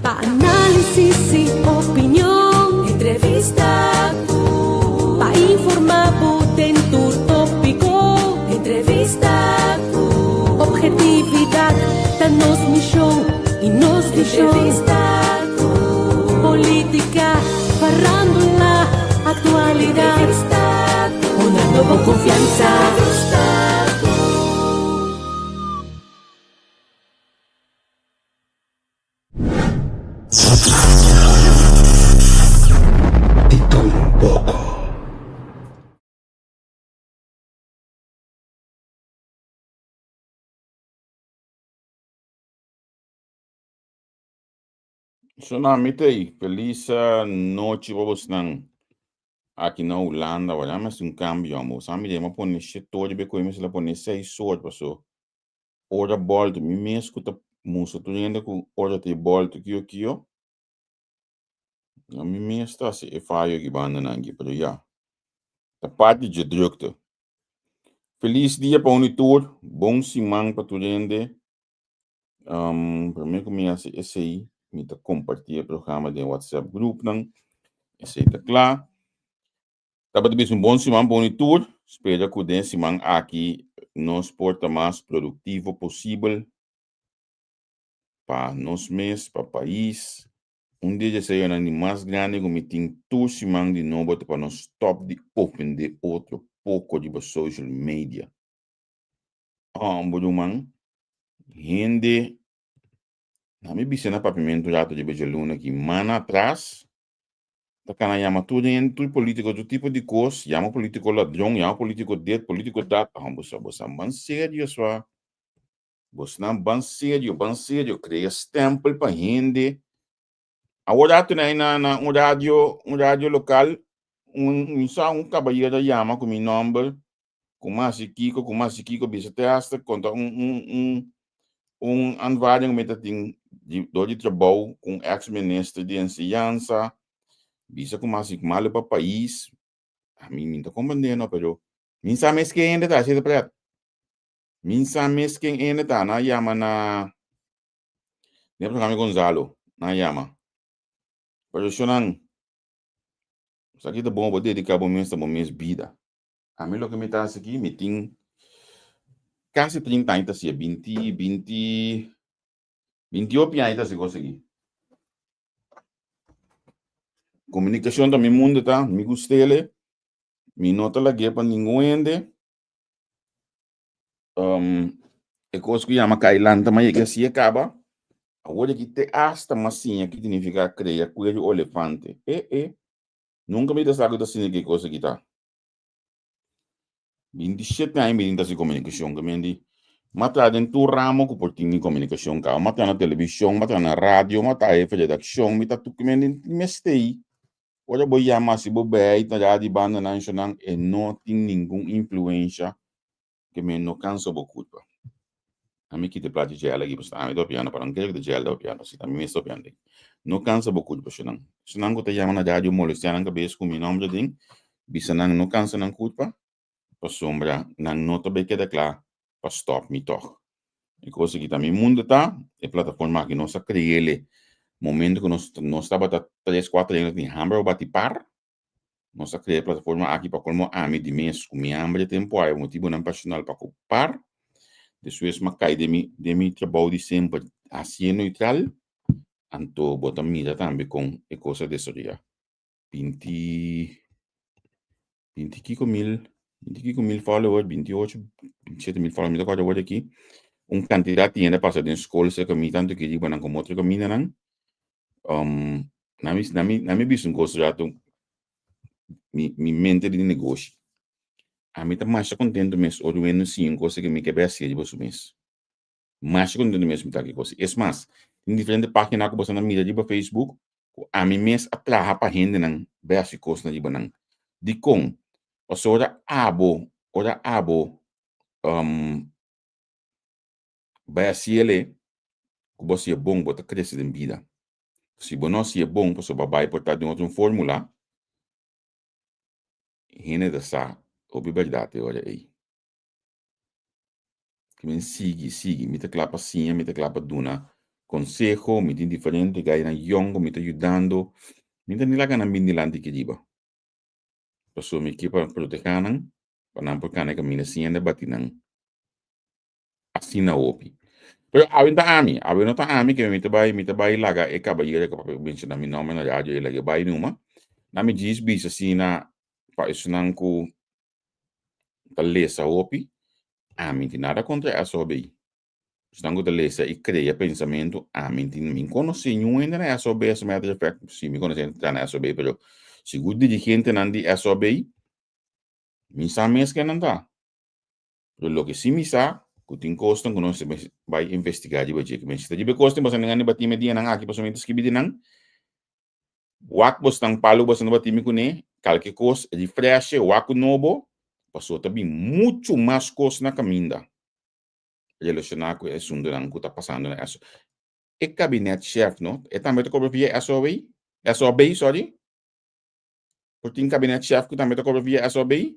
Pa análisis i opinion. Entrevista ku. Pa informá bo den tur tópiko. Entrevista ku. Objetividat ta nos mishon i nos vishon. Entrevista ku. Polítika, farándula, aktualidat. Entrevista ku. Honrando bo konfiansa. Entrevista ku. Di tur un poko. Tsunami t'ei. Felis nochi pa bosnan aki na Hulanda. Wak mi hasi un kambio amo. Sa mi dema pone shete ora riba e koe mi mester a pone seis ora paso ora bolto mi mes ku ta mustra tur hende ku ora ta e bolto kio kio. No mi mes ta hasi e fayo aki bandanan aki pero ya. Ta parti dje drukte. Felis dia pa un i tur. Bon siman pa tur hende. Promé ku mi hasi esei, mi ta kompartí e programa den WhatsApp grupnan. Esei ta kla. Tabata bisa un bon siman pa un i tur. Spera ku den e siman aki nos por ta mas produktivo posibel pa nos mes, pa pais. Un di e deseonan di mas grandi ku mi tin tur siman di nobo ta pa nos stòp di ofendé otro poko riba social media. Homber ruman, hende, na mi bisa na papiamentu rato riba djaluna aki, mana atras ta kana yama tur hende, tur politico, tur tipo di kos, yama politico ladron, yama politico dit, politico dat. Homber, sa bosan ban serio swa. Bosnan ban serio, ban serio, krea stempel pa hende. Awor rato na na na un radio, un radio lokal, un un sa un kabayero a yama ku mi nòmber, ku masi kiko, ku masi kiko, bisa te hasta konta un un un un aanvaarding ku mi ta tin di dor di trabou ku un eks minister di enseñansa, bisa ku masi malu pa pais. Ami mi no ta komprende no, pero mi sa mes ken hende ta, asina ta pret. Mi sa mes ken ene ta, nan a yama na den programa di Gonzalo, nan a yama. Pero shonnan, esaki ta bon bo dedica bo mes na bo mes bida. Ami loke mi ta hasi aki, mi tin casi trinta aña ta hacia, binti, binti, binti hopi aña ta hasi cos aki. Comunicacion ta mi mundo ta, mi gustele, mi no ta lag'é pa ningun hende. E kos ku yama kai lanta ma yega si e kaba. Awor aki te asta mas siña ki significa krea kueru olefante. E e. Nunka mi ta sa ku ta siña ki kos aki ta. 27 aña mi tin ta hasi komunikashon ku mi di m'a traha den tur ramo ku por tin den komunikashon kaba. M'a traha na televishon, m'a traha na radio, m'a traha hefe redakshon, mi ta tur ku mi di mester ei. Ora bo yama si bo bay ta radio banda nan shonan e no tin ningun influencia ke men no cansa bo culpa. Ami kita e plachi gel aki pasobra ami ta papiando pa nan kere ku ta gel ta papiando si ta mi mes ta papiando aki. No cansa bo culpa shonan. Esnan ku ta yama na radio molestia nan cabes ku mi nomber aden bisa nan no cansa nan culpa pasobra nan no ta bay keda kla pa stop mi tog. E kos aki ta mi mundo ta, e plataforma aki nos a kreele momento ku nos nos tabata tres kuater hende tin hamber pa bati par, nos a krea e plataforma aki pa kolmo ami di mes ku mi hamber e tempu ai motibunan personal pa ku par, despues mi a kai den mi den mi trabou di semper hasié neutral, anto bo ta mira tambe kon e kos a desaroyá. Binti binti kiko mil binti kiko mil follower binti ocho binti shete mil follower mi ta kòrda awor aki un kantidat di hende a pasa den skol serka mi tantu ki riba nan komo otro kamindanan nan mi nan mi nan mi bisa un kos rato mi mi mente di negoshi ami ta masha kontentu mes ora un hende siña un kos ke mi ke bai hasi riba su mes. Masha contento mes mi ta ki cos. Es mas, tin diferente pagina cu boso nan mira riba Facebook cu ami mes a traha pa hendenan bay haci cosnan riba nan. Dicon? Pasobra ora abo, ora abo bay haci el'e cu bo haci e bon, bo ta crece den bida. Si bo no haci e bon pasobra bo a bay por ta den otro un formula, hende ta sa hopi berdad e ora ey. Ki men sigui, sigui. Mi ta kla pa siña, mi ta kla pa duna. konseho, mi tin diferente gainan yòn ku mi ta yudando, mi ta ni laga nan bin dilanti aki riba. Pasobra mi ke pa protehá nan, pa nan por kana e kaminda sin hende bati nan asina hopi. Pero awe ta ami, awe no ta ami ke mi ta bai, mi ta bai laga e kabayero ku papia menshoná mi nòmber na radio i laga e bai numa. Na mi djis bisa asina pa esunnan ku ta lesa hopi, ami tin nada kontra SOB. Esnan ku ta lesa i krea pensamentu, ami tin, mi konosé niun hende na SOB, as a matter of fact, si mi konosé hende ta na SOB, pero sigur dirigentenan di SOB, mi sa mes ken nan ta. Pero loke si mi sa, ku tin kosnan ku nos mester bai investigá riba dje. Ku mester riba e kosnan pasobra nan a batí mi dianan aki pasobra mi ta skibi di nan. Wak bosnan palu bosnan ta batí mi kuné, kalke kos, refreshe, wak ku nobo, pasobra ta bin muchu mas kos na kaminda relashoná ku e asuntunan ku ta pasando na SOB. E kabinet shèf no, e tambe ta kobra via SOB? SOB, sorry. Por tin kabinet shèf ku tambe ta kobra via SOB?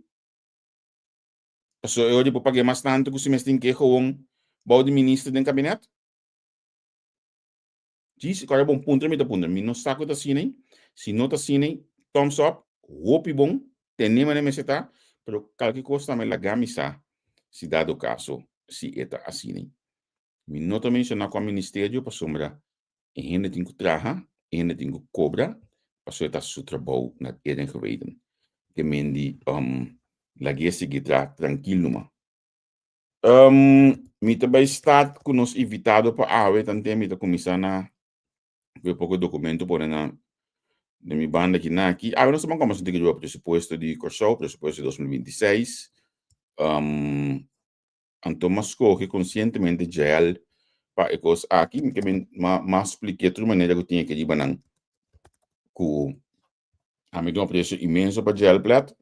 Pasobra e ora di por pag'é mas tantu ku si mes tin ke gewoon bou di minister den kabinet. Djis, kòrda bon puntra mi ta puntra. Mi no sa ku ta asina ei. Si no ta asina ei, thumbs up, hopi bon, tene manera mester ta, pero kalke kos tambe laga mi sa si dado kaso si e ta asina ei. Mi no ta menshoná kua ministerio pasobra e hende tin ku traha, e hende tin ku kobra, pasobra e ta su trabou na eren geweten. Ke men di lag'é sigui traha trankil numa. Mi ta bai start ku nos invitado pa awe, tanten mi ta kuminsá na ku e poko dokumento pone na den mi banda aki na aki. Awe nos ta ban kòmbersá un tiki riba presupuesto di Kòrsou, presupuesto di 2026. Anto m'a skohe konsientemente Jael pa e kos aki. Mi ke men m'a m'a splik'é tur manera ku tin aki riba nan ku ami tin un apresio inmenso pa Jael Plet.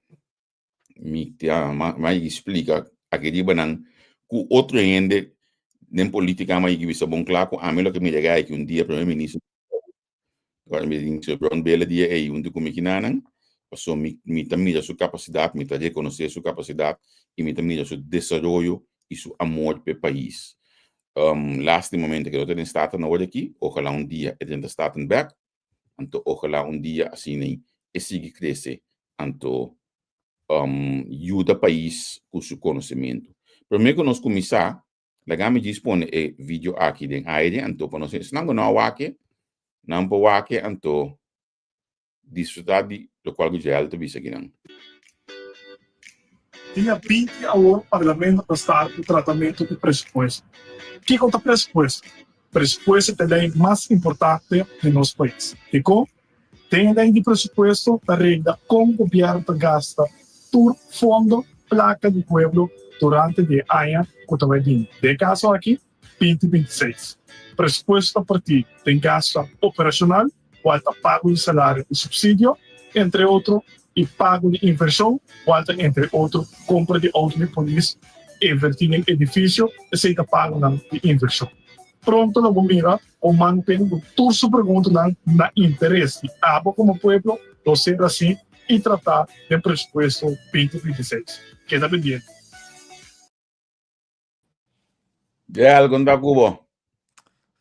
Mi ta m'a yegi splika aki riba nan ku otro hende den politika m'a yegi bisa bon kla ku ami loke mira gai aki un dia prome minister Ora mi tin su Brown Bele dia ei huntu ku mi kinanan, paso mi mi ta mira su kapasidat, mi ta rekonosé su kapasidat i mi ta mira su desaroyo i su amor p'e pais. Lastimamente ke no ta den Staten awor aki, ojalá un dia e drenta Staten bèk, anto ojalá un dia asina e sigui krese anto yuda pais ku su konosementu. Promé ku nos kuminsá, Laga mi djis pone e video aki den aire anto pa nos esnan ku no a wak e, nan por wak e anto disfruta di lokual ku Jael ta bisa akinan. Dia 20 awor Parlamento ta start ku tratamentu di presupuesto. Kiko ta presupuesto? Presupuesto ta e lei mas importante den nos pais. Dikon? Den e lei di presupuesto ta regla kon gobièrnu ta gasta tur fondo, plaka di pueblo durante di e aña ku ta bai bini, den e kaso aki 2026. Presupuesto ta partí den gastunan operashonal, kual ta pago di salario i supsidio, entre otro, i pago di invershon, kual ta entre otro kompra di outo di polis, invertí den edifisio, esei ta pagonan di invershon. Pronto lo bo mira O manten ku tur su preguntanan na interes di abo komo pueblo lo ser hasi i tratá den presupuesto 2026. Keda pendiente. Gel, kon ta ku bo?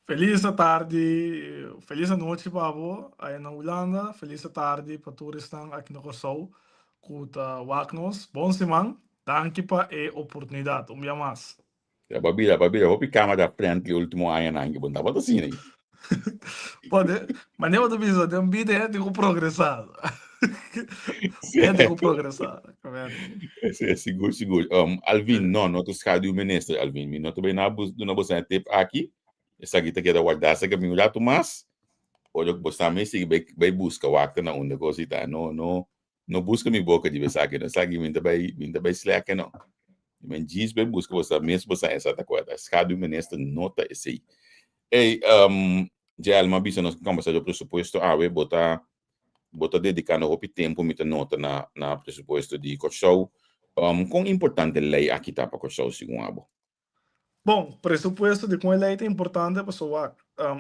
Felis atardi, felis anochi pa bo aya na Hulanda, felis atardi pa tur esnan aki na Kòrsou ku ta wak nos. Bon siman, danki pa e oportunidat un bia mas. Ya ba bira, ba bira hopi camera friendly ultimo añanan aki, bo no tabata asina. Pode, manera bo ta bisa, den bida hende ku progresá. Hende ku progresá. Sí, sigur, sigur. Um, Alvin, no, no ta schaduw minister, Alvin. Mi no ta bay na bus, duna boso e tip aki. Esaki ta keda guardá serka mi un rato mas. Ora ku bo sa mi sigui bay, bay buska wakta na unda kosita. No, no, No buska mi boka di esaki no, esaki mi ta bai, mi ta bai slèkè no. Men djis bai buska bo sa mes bo sa esa ta kuerda. Schaduw minister no ta esei. Ey, um, Jael, m'a bisa nos kombersa riba presupuesto awe, bo ta bo ta dedikando hopi tempu mi ta nota na na presupuesto di Kòrsou. Um, kon importante lei aki ta pa Kòrsou segun abo? Bon, presupuesto di kon e lei ta importante pasobra wak,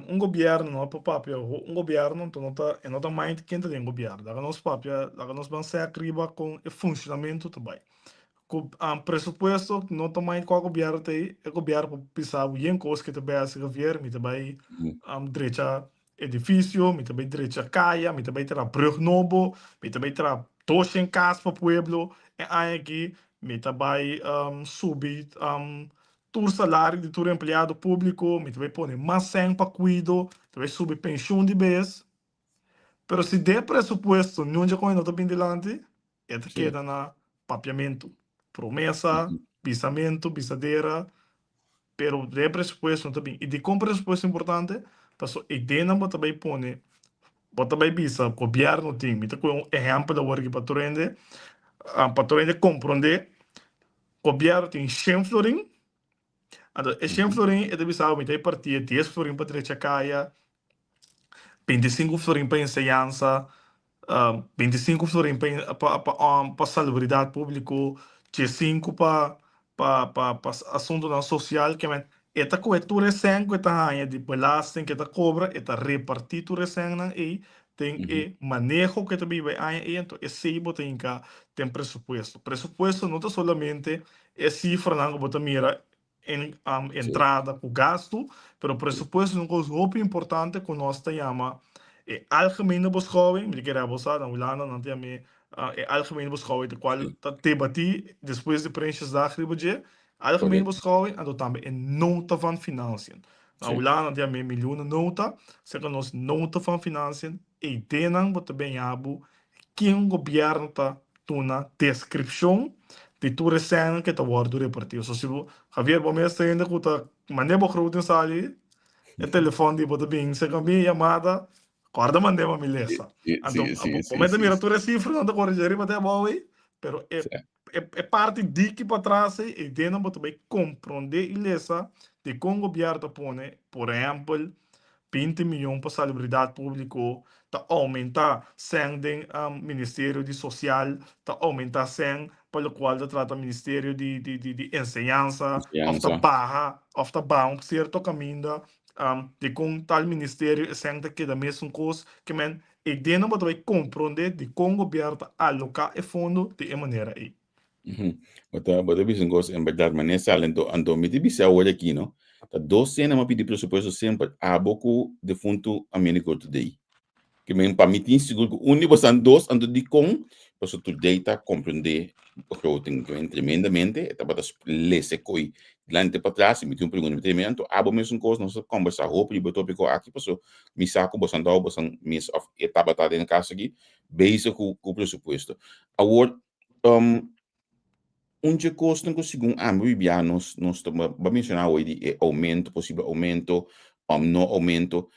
un gobièrnu no por papia un gobièrnu anto no ta e no ta mind ken ta den gobièrnu. Laga nos papia, laga nos ban sèk riba kon e funshonamentu ta bai. Ku presupuesto no ta mai kua gobièrnu ta ei, e gobièrnu por bisa bo yen kos ke ta bai hasi Javier, mi ta bai drecha edifisio, mi ta bai drecha kaya, mi ta bai traha brùg nobo, mi ta bai traha doshen kas pa pueblo e aña aki, mi ta bai subi tur salario di tur empleado públiko, mi ta bai pone mas sèn pa kuido, mi ta bai subi penshun di bes. Pero si den presupuesto niun dje kos no ta bin dilanti, E ta keda na papiamentu, promesa, bisamentu, bisadera, pero den e presupuesto no ta bin. I dikon presupuesto importante? Pasobra e ideanan bo ta bai pone, bo ta bai bisa gobièrnu tin, mi ta kohe un ehèmpel awor aki pa tur hende, pa tur hende komprondé, gobièrnu tin shen florin, anto e shen florin e ta bisa bo mi ta bai parti e dies florin pa drecha kaya, 25 florin pa enseñansa, 25 florin pa pa pa salubridat públiko, 15 pa pa pa pa asuntunan sosial, ke men e ta kohe tur e sèn ku e ta haña di belasting ku e ta kobra, e ta repartí tur e sènnan ei den e maneho ku e ta biba e aña ei, anto esei bo ta hinka den presupuesto. Presupuesto no ta solamente e sifranan ku bo ta mira en entrada ku gastu, pero presupuesto es un kos hopi importante ku nos ta yama e algemene beschouwing, mi ta kere abo sa, na Hulanda nan ta yam'é e algemene beschouwing, di kual ta debatí despues di Prinsjesdag riba dje, algemene beschouwing anto tambe e nota van financiën. Na Hulanda nan ta yam'é miljoenennota, seka nos nota van financiën, e ideanan bo ta ben yabu Ken gobierno ta duna descripcion di tur e sènnan ke ta wordo reparti? So si bo, Javier, bo mes ta hende ku ta mande bo groot in sali, e telefon di bo ta bin serka mi yamada, kòrda mande pa mi lesa. Anto, bo mes ta mira tur e sifranan ta kore dje riba te abou ei, pero e e parti diki patras ei, e ideanan bo ta bai komprondé i lesa dikon gobièrnu ta pone, por ehèmpel, 20 miyon pa salubridat públiko, ta oumentá sèn den Ministerio di Sosial, ta oumentá sèn pa lokual ta trata Ministerio di di Enseñansa, òf ta baha òf ta baha un sierto kaminda dikon tal ministerio e sèn ta keda mesun kos. Ke men E ideanan bo ta bai komprondé dikon gobièrnu ta aloká e fondo di e manera ei. Bo ta bo ta bisa un kos en bèrdat manera sali anto anto mi ta bisa awor aki no ta dos sena mi a pidi presupuesto semper abo ku defuntu Americo Today ke men pa mi tin sigur ku un di bosan dos anto dikon pasobra Today ta komprondé begroting ke men tremendamente e tabata lesa e koi dilanti patras i mi tin un pregunta mi ta yama anto abo mesun kos nos a kombersá hopi riba e topiko aki pasobra Mi sa ku bosan tau bosan mes of e tabata den e kas aki bezig ku ku presupuesto. Awor um un dje kosnan ku segun ami bibia nos nos ta bo a menshoná awor di e oumento posibel oumento òf no oumento.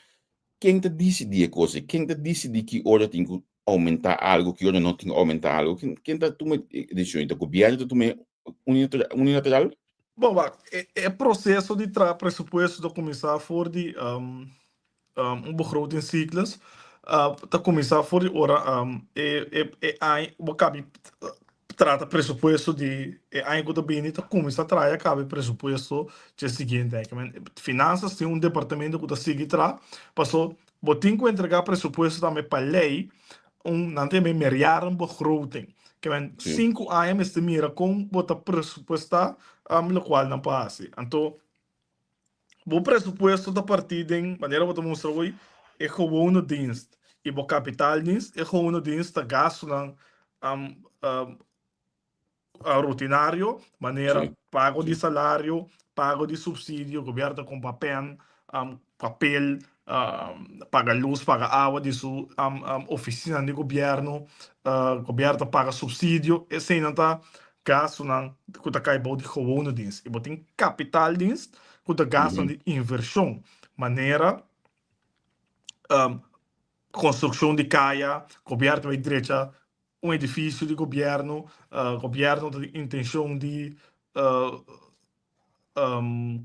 Ken ta disidí e kos ei? Ken ta disidí ki ora tin ku oumentá algu, ki ora no tin ku oumentá algu? Ken ken ta tuma e desishon ei? Ta gobièrnu ta tuma e unilateral? Bon, wak, e proseso di traha presupuesto ta kuminsá for di un begrotingscyclus, ta kuminsá for di ora e aña bo kabi trata presupuesto di e aña ku ta bini, ta kuminsá traha kabi presupuesto dje siguiente aña. Finansas tin un departamento ku ta sigui traha, paso bo tin ku entregá presupuesto tambe pa lei un nan ta yama e meerjarenbegroting. Ke men 5 aña mester mira kon bo ta presupuestá lokual nan por hasi. Anto bo presupuesto ta partí den, manera bo ta mustra hoy, e gewone dienst i bo kapitaaldienst. E gewone dienst ta gastunan rutinario, manera pago di salario, pago di subsidio, gobierno ta compra pen, papel, paga luz, paga awa di su oficinanan di gobierno, gobierno ta paga subsidio, eseinan ta gastonan cu ta cay bou di gewone dienst. Y bo tin kapitaaldienst cu ta gastonan di inversion, manera construccion di caya, gobierno ta bay drecha un edifisio di gobièrnu, gobièrnu ta tin intenshon di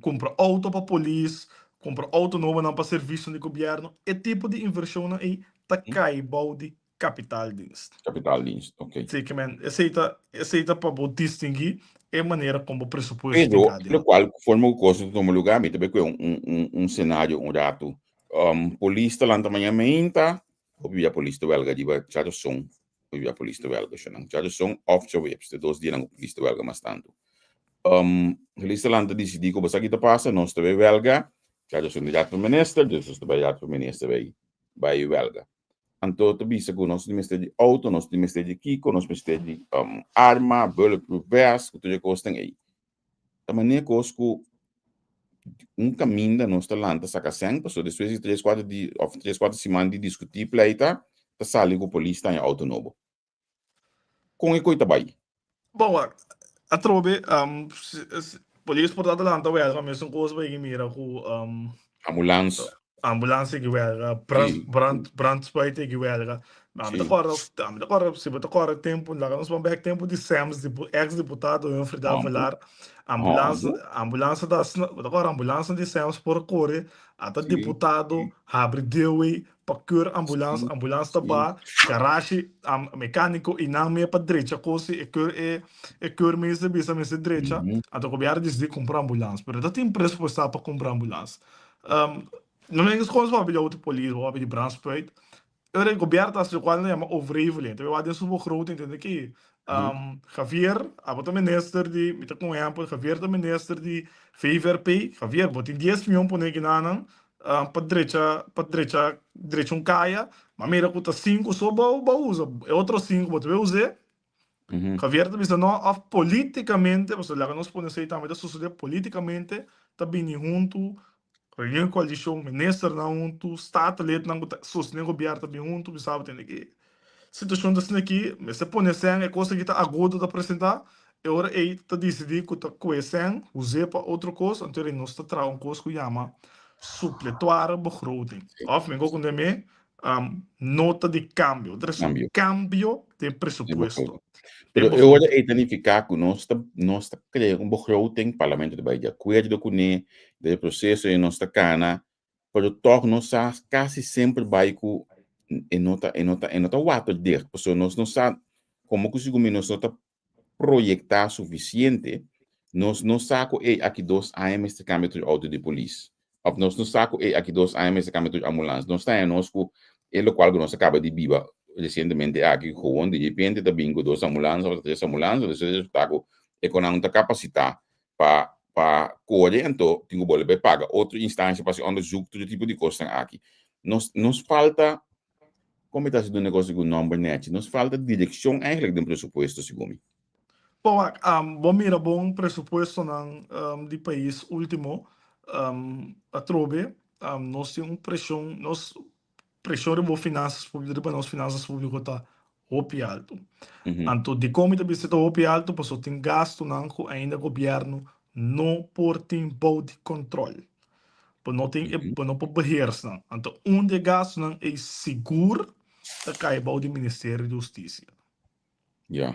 kumpra outo pa polis, kumpra outo nobonan pa servisio di gobièrnu, e tipo di invershonnan ei ta kai bou di kapitaaldienst. Kapitaaldienst, oké. Sí, ke men, esei ta, esei ta pa bo distinguí e manera kon bo presupuesto tin Pero, ka den. lokual ku forma ku kos ta tuma lugá, mi ta bai kue un un senario un ratu. Polis ta lanta mañana meinta, Hopi bia polis ta welga riba djaroson. Hopi bia polis ta wèlga shonnan. Djaduson òf djaweps, ta e dos dianan ku polis ta wèlga mas tantu. Polis ta lanta disidí ku bo sa ki ta pasa, nos ta bai wèlga, djaduson ta Raad van Minister, dus nos ta bai Raad van Minister bai bai wèlga. Anto ta bisa ku nos tin mester di outo, nos tin mester di kiko, nos mester di arma, bulletproof vest, ku tur e kosnan ei. Ta manera kos ku un kaminda nos ta lanta saka sèn, pasobra despues di tres kuater di òf tres kuater siman di diskutí pleita, ta sali ku polis ta haña outo nobo. Kon e koi ta bai? Bon wak, atrobe polis por ta lanta wèlga mesun kos bo yega mira ku Ambulans. Ambulans yega wèlga, brand brandspuit yega wèlga. Mi ta kòrda, mi ta kòrda si bo ta kòrda tempu, laga nos ban bèk tempu di Sems, ex diputado Humphrey Davelaar, ambulans ambulans ta bo ta kòrda ambulans di Sems por kore ata diputado habri dewey pa keur ambulans, ambulans ta ba garashi mecanico y nan me pa drecha cos y e keur e e keurmeester bisa mester drecha, anto gobierno disidi cumpra ambulans, pero ta tin presupuesta pa cumpra ambulans. No men escoge papia di auto polis o papia di brandspruit, ora e gobierno ta haci locual nan yama overregeling, ta wak den su begroting tende ki Javier abo ta minister di, mi ta con ehempel, Javier ta minister di VVRP, Javier bo tin dies miyon pone kinanan pa drecha pa drecha drecha un kaya, ma mira ku ta sinku so bo bo usa, e otro sinku bo ta bay us'é. Javier ta bisa no, òf politikamente, pasobra laga nos pone esei tambe ta sosodé politikamente, ta bini huntu, reunion di koalishon, ministernan huntu, statenlednan ku ta sostené gobièrnu ta bini huntu, bisa bo tende ki Situashon ta asina aki, mester pone sèn, e kos aki ta agodo ta presentá, e ora ei ta disidí ku ta kue sèn, us'é pa otro kos, anto ei nos ta traha un kos ku yama suppletoire begroting, òf mihó ku nem'é nota di kambio, ta resa un kambio den presupuesto. Pero e ora ei ta nifiká ku nos ta nos ta krea un begroting, parlamento ta bai di akuerdo kuné, den e proseso ei nos ta kana pero tòg nos sa kasi semper bai ku e no ta e no ta e no ta waterdicht pasobra nos no sa komo ku segun mi nos no ta proyektá sufisiente nos no sa ku ey aki dos aña mester kambia tur outo di polis òf nos no sa ku ey aki dos aña mester kambia tur ambulans nos ta haña nos ku e lokual ku nos a kaba di biba resientemente aki gewoon di repente ta bin ku dos ambulans òf tres ambulans entonces resulta ku e konan no ta kapasitá pa pa kore anto tin ku bolbe paga otro instancia pa hasi onderzoek tur e tipo di kosnan aki. Nos nos falta kon mi ta hasi duna e kos ku nomber nechi nos falta direkshon eigenlijk den presupuesto segun mi. Bon wak, bo mira bon presupuestonan di pais ultimo atrobe nos tin un preshon nos Preshon riba bo finansas públiko, riba nos finansas públiko ta hopi altu. Anto dikon mi ta bisa ta hopi altu? Pasobra tin gastunan ku ainda gobièrnu no por tin bou di kòntròl. Bo no tin e, bo no por beheers nan. Anto un di e gastunan ei sigur ta kai bou di Ministerio di Hustisia. Ya.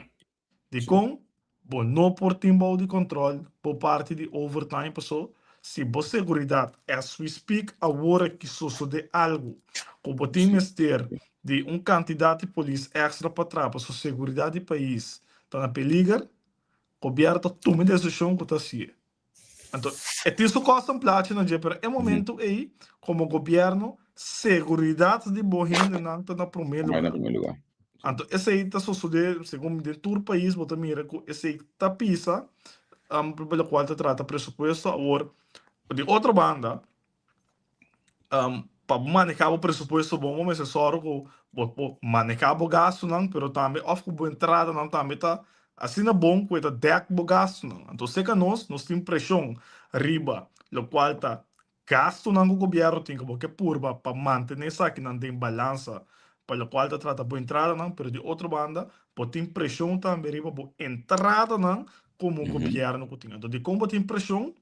Dikon bo no por tin bou di control bo parti di overtime paso si bo seguridad as we speak awor aki sosode algo ku bo tin mester di un cantidad di polis extra pa traha paso seguridad di pais ta na peliger gobierno ta tuma e decision ku ta haci'e. Anto e tin su kosten plachi na dje pero e momento ei komo gobierno seguridad di bo hendenan ta na prome lugar. Anto esei ta sosode segun den tur pais bo ta mira ku esei ta pisa pa lokual ta trata presupuesto. Awor di otro banda Pa bo maneha bo presupuesto bon bo mester sòru ku bo por maneha bo gastunan pero tambe òf ku bo entradanan tambe ta asina bon ku e ta dèk bo gastunan. Anto seka nos, nos tin preshon riba lokual ta gastunan ku gobièrnu tin ku bo ke purba pa mantené esakinan den balansa pa lokual ta trata bo entradanan pero di otro banda bo tin preshon tambe riba bo entradanan komo gobièrnu ku tin. Anto dikon bo tin preshon?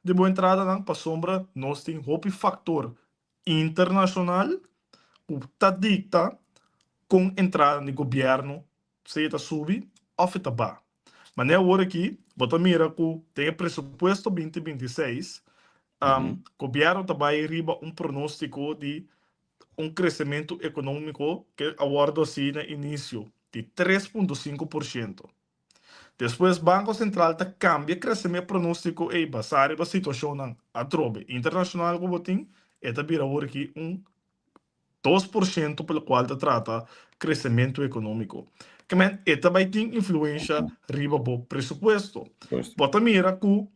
di bo entradanan pasobra nos tin hopi faktor internashonal ku ta dikta kon entradanan di gobièrnu sea ta subi òf e ta baha. Manera awor aki bo ta mira ku den e presupuesto binti 26 gobièrnu ta bai riba un pronóstiko di un kresementu ekonómiko ke a wòrdu hasi na inisio di 3.5%. Despues Banko Sentral ta kambia kreseme pronóstiko ei basá riba situashonnan atrobe internashonal ku bo tin, e ta bira awor aki un 2% pa lokual ta trata kresementu ekonómiko. Ke men e ta bai tin influensha riba bo presupuesto. Bo ta mira ku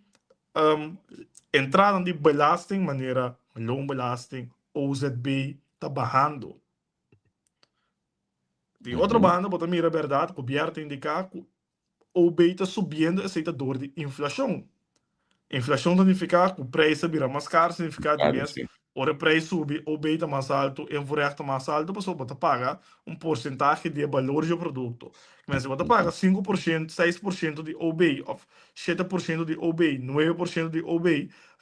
entradanan di belasting manera loonbelasting, OZB ta bahando. Di otro banda bo ta mira bèrdat gobièrnu ta indiká ku OB ta subiendo esei ta dor di inflashon. Inflashon ta nifiká ku preis ta bira mas kar, signifiká di mes ora e preis subi OB ta mas altu, invoerrecht ta mas altu pasobra bo ta paga un porsentahe di e balor di e produkto. Kimen si bo ta paga 5%, 6% di OB òf 7% di OB, 9% di OB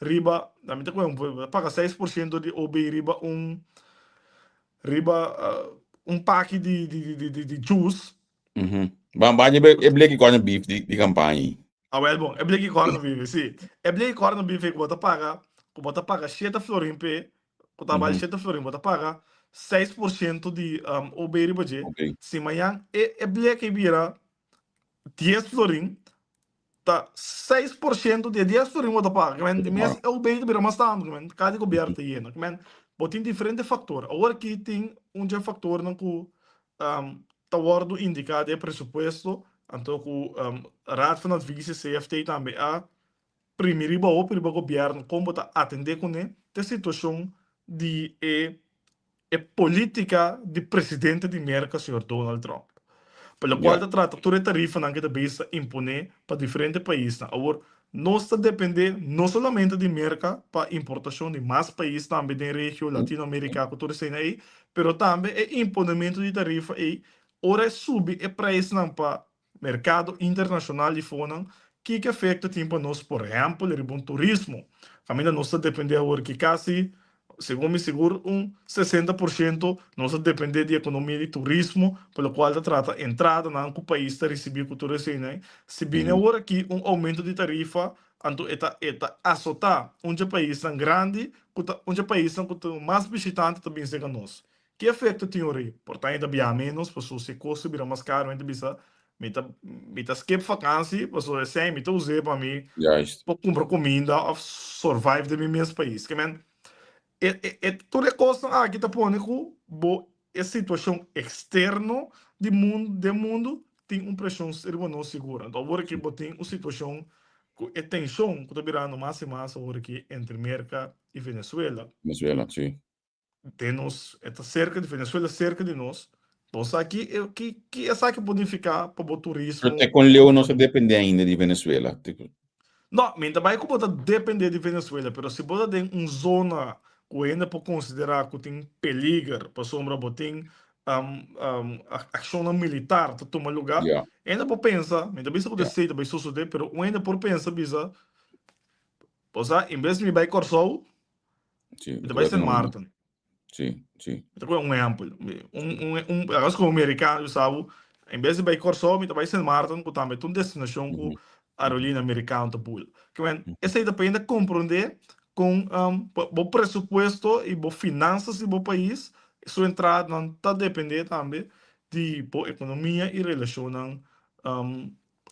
riba, mi ta kohe bo ta paga 6% di OB riba un riba un paki di di juice. Ban ban e bleki corn beef di di campaña. Awel bon, e bleki corn beef, si. E bleki corn beef ku bo ta paga, ku bo ta paga shete florin p'e, ku ta bal shete florin, bo ta paga 6% di OB riba dje. Si mañan e e bleki bira 10 florin, ta 6% di e 10 florin bo ta paga. Kimen di mes e OB ta bira mas tantu, kimen kada gobierno ta yena. Kimen bo tin diferente faktor. Awor aki tin un dje faktornan ku ta wòrdu indiká den e presupuesto, anto ku Raad van Advies i CFT tambe a primi riba hopi riba gobièrnu kon bo ta atendé kuné te situashon di e e polítika di presidente di Merka señor Donald Trump. Pa lokual ta trata tur e tarifanan ke ta bisa imponé pa diferente paisnan. Awor nos ta dependé no solamente di Merka pa importashon di mas pais tambe den regio Latino Amerika ku tur eseinan ei, pero tambe e imponementu di tarifa ei ora e subi e preisnan pa merkado internashonal di fonan, kiko efekto tin pa nos por ehèmpel riba un turismo kaminda nos ta dependé awor ki kasi Segun mi sigur un 60% nos ta depende di ekonomia di turismo, pa lokual ta trata entradanan ku pais ta risibí ku tur eseinan. Si bini awor aki un oumento di tarifa, anto e ta e ta asotá un dje paisnan grandi ku ta un dje paisnan ku ta mas bishitante ta bin serka nos. Ki efekto tin ori? Por ta e ta biaha ménos, pasobra si e kosto bira mas karu hende ta bisa mi ta mi ta skip vakansi pasobra esei mi ta us'é pa mi por kumpra kuminda òf survive den mi mes pais. Ke men e e e tur e kosnan aki ta pone ku bo e situashon eksterno di mundu den mundu tin un preshon riba nos sigur. Anto awor aki bo tin un situashon ku e tenshon ku ta birando mas i mas awor aki entre Merka i Venezuela. Venezuela, si. Den nos, e ta serka di Venezuela, serka di nos. Bo sa ki ki ki esaki por nifiká pa bo Pero te turismo? kon leu nos ta dependé ainda di Venezuela? Te ku. No, mi ta bai ku bo ta dependé di Venezuela, pero si bo ta den un zona ku hende por konsiderá ku tin peliger pasobra bo tin akshonnan militar ta tuma lugá, hende por pensa, mi ta bisa ku ta esei ta bai sosodé, pero un hende por pensa bisa, bo sa, en bes di mi bai Kòrsou, Sí, Mi ta bai Sint Maarten. Sí, sí. Mi ta kohe un ehempel. Un, un, un, agas komo americano, yo sabo, en bes di bai Kòrsou, mi ta bai Sint Maarten, ku tambe ta un destinashon ku aerolínea americano ta bula. Ke men, esei ta pa hende komprondé kon bo presupuesto i bo finansas di bo pais, su entradanan ta dependé tambe di bo ekonomia i relashonnan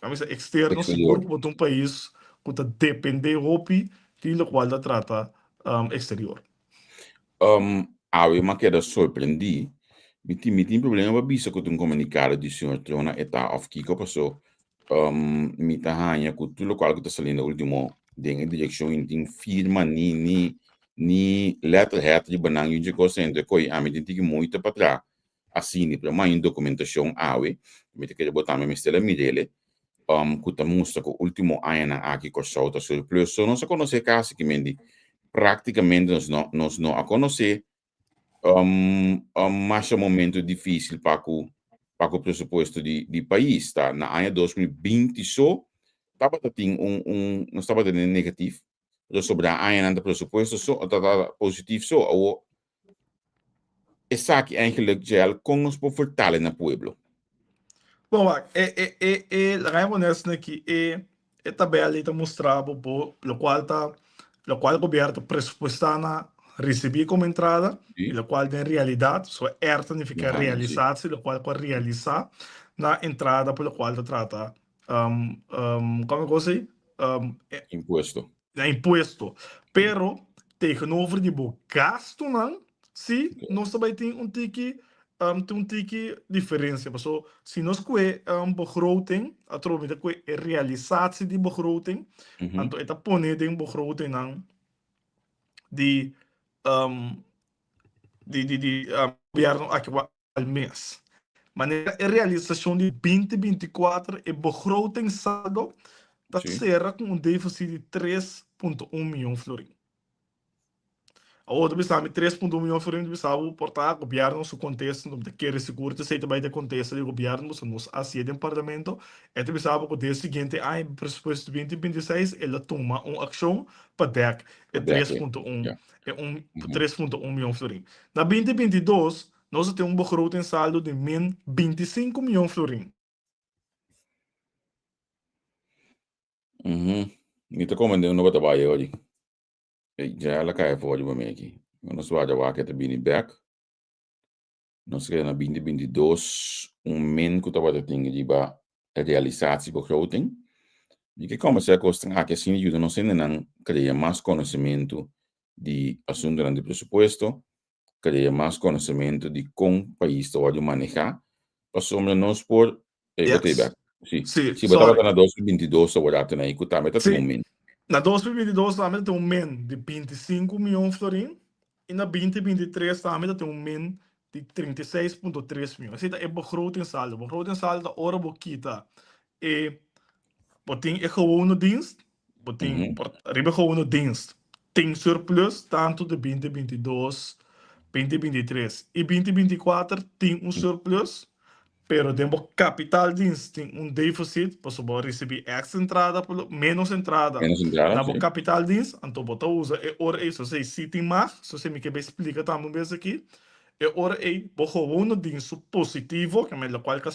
A mester externo sigur ku bo ta un pais ku ta depende hopi di lokual ta trata exterior. Awe mi a keda sorprendí. Mi tin mi tin problema pa bisa ku ta un komunikado di señor Trona e ta òf kiko paso mi ta haña ku tur lokual ku ta saliendo ultimo den e direkshon i no tin firma ni ni ni letterhead riba nan yunchi kos entre ko'i ami tin tiki moeite pa traha Asina, pero mai un dokumentashon awe, mi ta kere bo tambe mester a mir'el, ku ta mustra ku último añanan aki Kòrsou ta surplus. So nos a konosé kasi ki men di práktikamente nos no nos no a konosé masha momento difísil pa ku pa ku presupuesto di di pais. Ta na aña 2020 so tabata tin un un nos tabata den negatif, pero sobrá añanan ta presupuesto so ta ta positif so. Awor Esaki eigenlijk Jael kon nos por vertale na pueblo? Bon wak, e e e e laga mi pone asina aki e e tabela ei ta mustra bo bo lokual ta lokual gobierno ta presupuestá na risibí komo entrada i lokual den realidat, so R ta nifiká realisatio, lokual ku a realisá na entrada pa lokual ta trata komo e kos ei? Impuesto. Na impuesto. Pero tegenover di bo gastunan. Si nos ta bai tin un tiki tin un tiki diferencia paso si nos kue begroting atrobe mi ta kue e realisatie di begroting anto e ta pone den begrotingnan di di di di gobierno aki al mes. Manera e realisacion di 2024 e begrotingssaldo ta sera cu un deficit di 3.1 miyon florin. Awor ta bisa mi 3.1 miyon florin ta bisa bo por ta gobierno su contesta no ta kere sigur ta esey ta bay ta contesta di gobierno pasobra nos a hacié den parlamento e ta bisa bo cu den siguiente aña presupuesto 2026 el a tuma un accion pa dek e 3.1 e un 3.1 miyon florin. Na 2022 nos a tin un begrotingsaldo di min 25 miyon florin. Mi ta komende un no ta bai ori. Ey, ya la kai for riba mi aki. Nos wak wak e ta bini bek. Nos keda na binti binti dos un min ku tabata tin riba e realisatiebegroting. Mi ke kombersá kosnan aki asina yuda nos hendenan krea mas konosementu di asuntunan di presupuesto, krea mas konosementu di kon pais ta wòrdu manehá, pasobra nos por Ey, bo ta bek. Si. Sí, Si, bo tabata sorry. na 2022 awor ata na ei ku tambe ta tin Sí. un min. Na 2022 tambe ta tin un min di 25 mion florin i na 2023 tambe ta tin un min di 36.3 mion. Esei ta e begrotingsaldo. Begrotingsaldo ta ora bo kita e bo tin e gewone dienst, bo tin por riba e gewone dienst tin surplus tantu di 2022, 2023 i 2024 tin un surplus. Pero den bo kapitaaldienst tin un deficit, pasobra bo a ricibi extra entrada, por lo menos entrada Menos entrada, na bo sí. kapitaaldienst, anto bo ta usa e ora ei, so esei si tin mag, so esei mi ke bay splica tambe un bes aki, e ora ei bo gewone dienst su positivo, ke men locual ta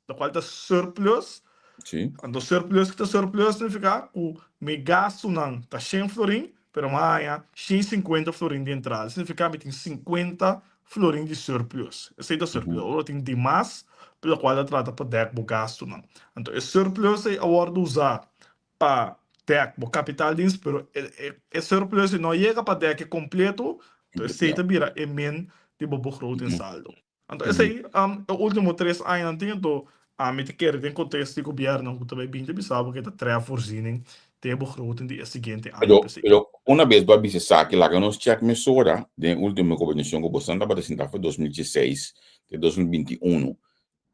locual ta surplus, Sí. anto surplus ki ta surplus significa cu mi gastunan ta shen florin, pero mi a haña 150 florin di entrada, significa mi tin 50 florin di surplus. Esei ta surplus. Ora bo tin dimas, pa lokual ta trata pa dèk bo gastunan. Anto e surplus ei a wòrdu usá pa dèk bo kapitaaldienst, pero e surplus ei no a yega pa dèk e kompleto, anto esei ta bira e min di bo begrotingsaldo. Anto esei e ultimo tres añanan tin, anto ami ta kere den konteksto di gobièrnu ku ta bai bin ta bisa bo ku e ta trèf voorziening den e begroting di e siguiente aña Pero, p'esei. pero una bes bo a bisa esaki, laga nos chèk mesora den e ultimo gobernashon ku boso tabata sinta for 2016 te 2021,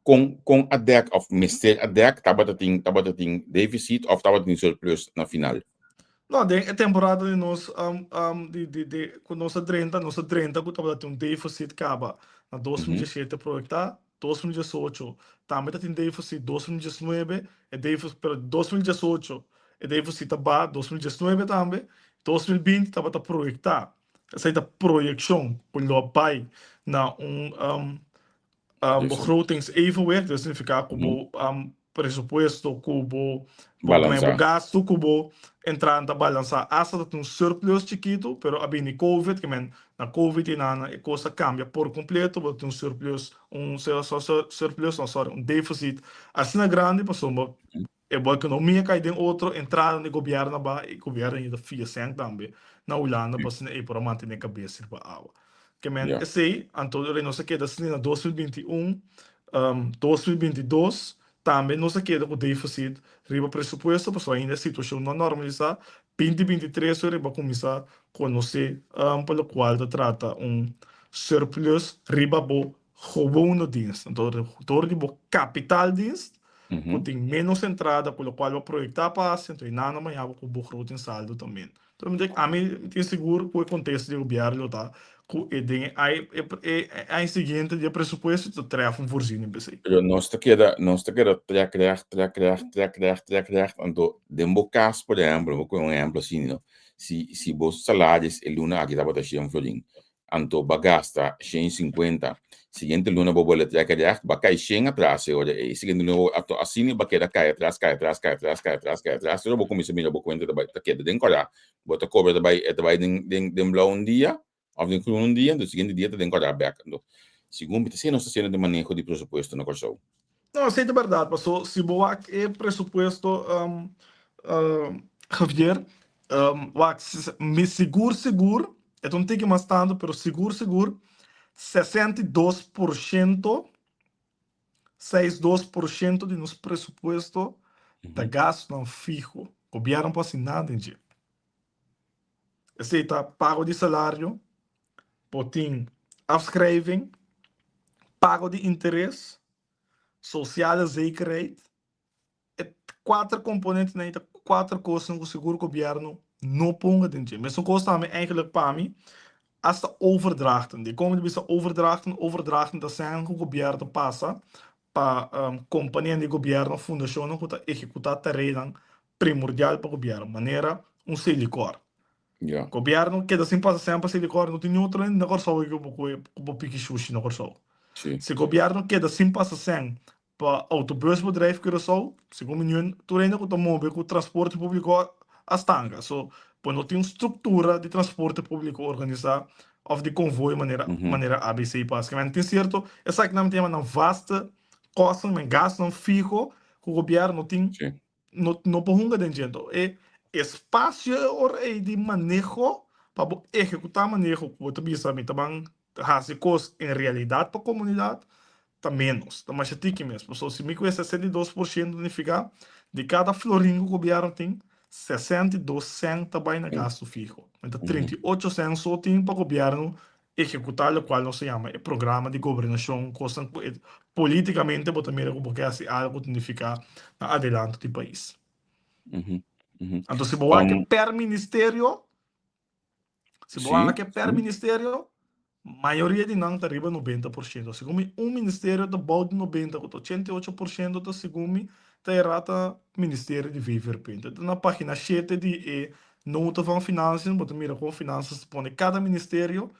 kon kon a dèk òf mester a dèk tabata tin tabata tin deficit òf tabata tin surplus na final? No, den e temporada di nos di di di ku nos a drenta, nos a drenta ku tabata tin un deficit kaba na 2017 proyektá, 2018 tambe ta tin deficit, 2019 e deficit, pero 2018 e deficit ta baha, 2019 tambe, 2020 tabata proyektá, esei ta proyekshon ku lo a bai na un begrotingsevenwicht, dat significa cu bo presupuesto, cu bo bo gasto, cu bo entrada ta balansa. Hasta ta tin un surplus chikito, pero a bini covid, ke men na covid y nana e cos a cambia por completo, bo ta tin un surplus, un surplus no sorry, un deficit asina grandi pasobra e bo economia cay den otro, entrada di gobierno a baha y gobierno a yega fia cent tambe na Hulanda pa asina ey por a mantene cabes riba awa. Ke men esey, anto ora nos a keda asina na 2021, 2022 tambe nos a keda cu deficit riba presupuesto pasobra ainda e situacion no a normalisa, 2023 ora riba cuminsa conoce pa locual ta trata un surplus riba bo gewone dienst. Anto dor di bo kapitaaldienst ku tin ménos entrada ku lokual bo proyektá pa hasi, anto e nana maña bo ku begrotingsaldo ta min. Enton mi ta ami mi tin sigur ku e konteksto di gobièrnu lo ta ku e den e e aña siguiente di e presupuesto ta trèf un voorziening p'esei. Pero nos ta keda nos ta keda trèk règt trèk règt trèk règt trèk règt anto den bo kas por ehèmpel bo kohe un ehèmpel asina no si si bo salaris e luna aki tabata shen florin Anto ba gasta 150. Siguiente luna bo bole trek recht, ba kai 100 atras e ora ei. Siguiente luna bo, anto asina ba keda kai atras, kai atras, kai atras, kai atras, kai atras. Ora bo kuminsa mira bo kuenta ta bai, ta keda den kòrá. Bo ta kobra ta bai, e ta bai den, den, den blou un dia, òf den groen un dia, anto siguiente dia ta den kòrá bèk. Anto, segun mi ta siña nos ta hasiendo den maneho di presupuesto na Kòrsou. No, esei ta bèrdat, paso si bo wak e presupuesto, Javier, wak, mi sigur sigur. E ta un tiki mas tantu, pero sigur sigur 62%, 62% di nos presupuesto ta gastunan fiho. Gobièrnu no por hasi nada den dje. Esei ta pago di salario, bo tin afschrijving, pago di interes, sociale zekerheid. E kuater komponentenan ei ta kuater kosnan ku sigur gobièrnu no ponga den dje. Mesun kos tambe eigenlijk pa mi, hasta overdrachten. Dikon mi ta bisa overdrachten? Overdrachten ta sèn ku gobièrnu ta pasa pa kompanianan di gobièrnu òf fundashonnan ku ta ehekutá tareanan primordial pa gobièrnu, manera un Selikor. Gobièrnu keda sin pasa sèn pa Selikor, no tin niun otro hende na Kòrsou ku bo ku bo piki shushi na Kòrsou. Si gobièrnu keda sin pasa sèn Pa Autobusbedrijf Curaçao, segun mi niun tur hende ku ta move ku transporte públiko a stanka. So, bo no tin un struktura di transporte públiko organisá òf di konvoi manera manera ABC pas. Kimen tin sierto esakinan mi ta yama nan vaste kosten, men gastunan fiho ku gobièrnu no tin no no por hunga den dje. Anto e espasio e ora ei di maneho pa bo ehekutá maneho ku bo ta bisa mi ta ban hasi kos en realidat pa komunidat ta ménos, ta masha tiki mes. Pasobra si mi ku e 62% nifiká di kada florin ku gobièrnu tin, 62 sènt ta bai na gastu fiho. Menta 38 sènt so tin pa gobièrnu ehekutá lokual nos ta yama e programa di gobernashon, kosnan ku e politikamente bo ta mira ku bo ke hasi algu ku ta nifiká na adelanto di pais. Anto si bo wak per ministerio, Si bo wak per ministerio, mayoria di nan ta riba 90%. Segun mi, un ministerio ta bou di 90, ku ta 88% ta segun mi ta e rata ministerio di VVRP. Enton ta na pagina shete di e nota van financiën bo ta mira kon finansas ta pone kada ministerio